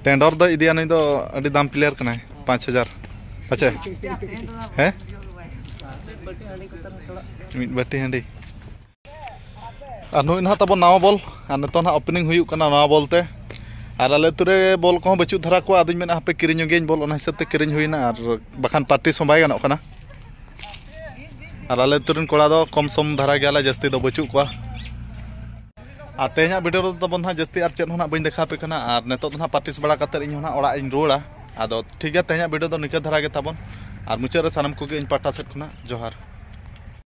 ᱴᱮᱱᱰᱚᱨ ᱫᱚ ᱤᱫᱤᱭᱟ, ᱱᱩᱭ ᱫᱚ ᱟᱹᱰᱤ ᱫᱟᱢ ᱯᱞᱮᱭᱟᱨ ᱠᱟᱱᱟᱭ, ᱯᱟᱸᱪ ᱦᱟᱡᱟᱨ᱾ ᱟᱪᱪᱷᱟ, ᱦᱮᱸ? ᱢᱤᱫ ᱵᱟᱹᱴᱤ ᱦᱟᱺᱰᱤ᱾ ᱟᱨ ᱱᱩᱭ ᱱᱟᱦᱟᱜ ᱛᱟᱵᱚᱱ ᱱᱟᱣᱟ ᱵᱚᱞ, ᱟᱨ ᱱᱤᱛᱚᱜ ᱱᱟᱦᱟᱜ ᱳᱯᱮᱱᱤᱝ ᱦᱩᱭᱩᱜ ᱠᱟᱱᱟ ᱱᱟᱣᱟ ᱵᱚᱞ ᱛᱮ᱾ ᱟᱨ ᱟᱞᱮ ᱟᱹᱛᱩ ᱨᱮ ᱵᱚᱞ ᱠᱚᱦᱚᱸ ᱵᱟᱹᱪᱩᱜ ᱫᱷᱟᱨᱟ ᱠᱚᱣᱟ, ᱟᱫᱚᱧ ᱢᱮᱱᱟ ᱦᱟᱯᱮ ᱠᱤᱨᱤᱧ ᱧᱚᱜᱤᱭᱟᱹᱧ ᱵᱚᱞ, ᱚᱱᱟ ᱦᱤᱥᱟᱹᱵ ᱛᱮ ᱠᱤᱨᱤᱧ ᱦᱩᱭᱱᱟ, ᱟᱨ ᱵᱟᱠᱷᱟᱱ practice ᱦᱚᱸ ᱵᱟᱭ ᱜᱟᱱᱚᱜ ᱠᱟᱱᱟ᱾ ᱟᱨ ᱟᱞᱮ ᱟᱹᱛᱩ ᱨᱮᱱ ᱠᱚᱲᱟ ᱫᱚ ᱠᱚᱢ ᱥᱚᱢ ᱫᱷᱟᱨᱟ ᱜᱮᱭᱟᱞᱮ, ᱡᱟᱹᱥᱛᱤ ᱫᱚ ᱵᱟᱹᱪᱩᱜ ᱠᱚᱣᱟ᱾ ᱟᱨ ᱛᱮᱦᱮᱧᱟᱜ video ᱨᱮᱫᱚ ᱛᱟᱵᱚᱱ ᱦᱟᱸᱜ ᱡᱟᱹᱥᱛᱤ ᱟᱨ ᱪᱮᱫ ᱦᱚᱸ ᱦᱟᱸᱜ ᱵᱟᱹᱧ ᱫᱮᱠᱷᱟᱣ ᱟᱯᱮ ᱠᱟᱱᱟ, ᱟᱨ ᱱᱤᱛᱚᱜ ᱫᱚ ᱦᱟᱸᱜ practice ᱵᱟᱲᱟ ᱠᱟᱛᱮᱫ ᱤᱧ ᱦᱚᱸ ᱦᱟᱸᱜ ᱚᱲᱟᱜ ᱤᱧ ᱨᱩᱣᱟᱹᱲᱟ᱾ ᱟᱫᱚ ᱴᱷᱤᱠ ᱜᱮᱭᱟ, ᱛᱮᱦᱮᱧᱟᱜ video ᱫᱚ ᱱᱤᱝᱠᱟᱹ ᱫᱷᱟᱨᱟ ᱜᱮ ᱛᱟᱵᱚᱱ, ᱟᱨ ᱢᱩᱪᱟᱹᱫ ᱨᱮ ᱥᱟᱱᱟᱢ ᱠᱚᱜᱮ ᱤᱧ ᱯᱟᱦᱴᱟ ᱥᱮᱫ ᱠᱷᱚᱱᱟᱜ ᱡᱚᱦᱟᱨ᱾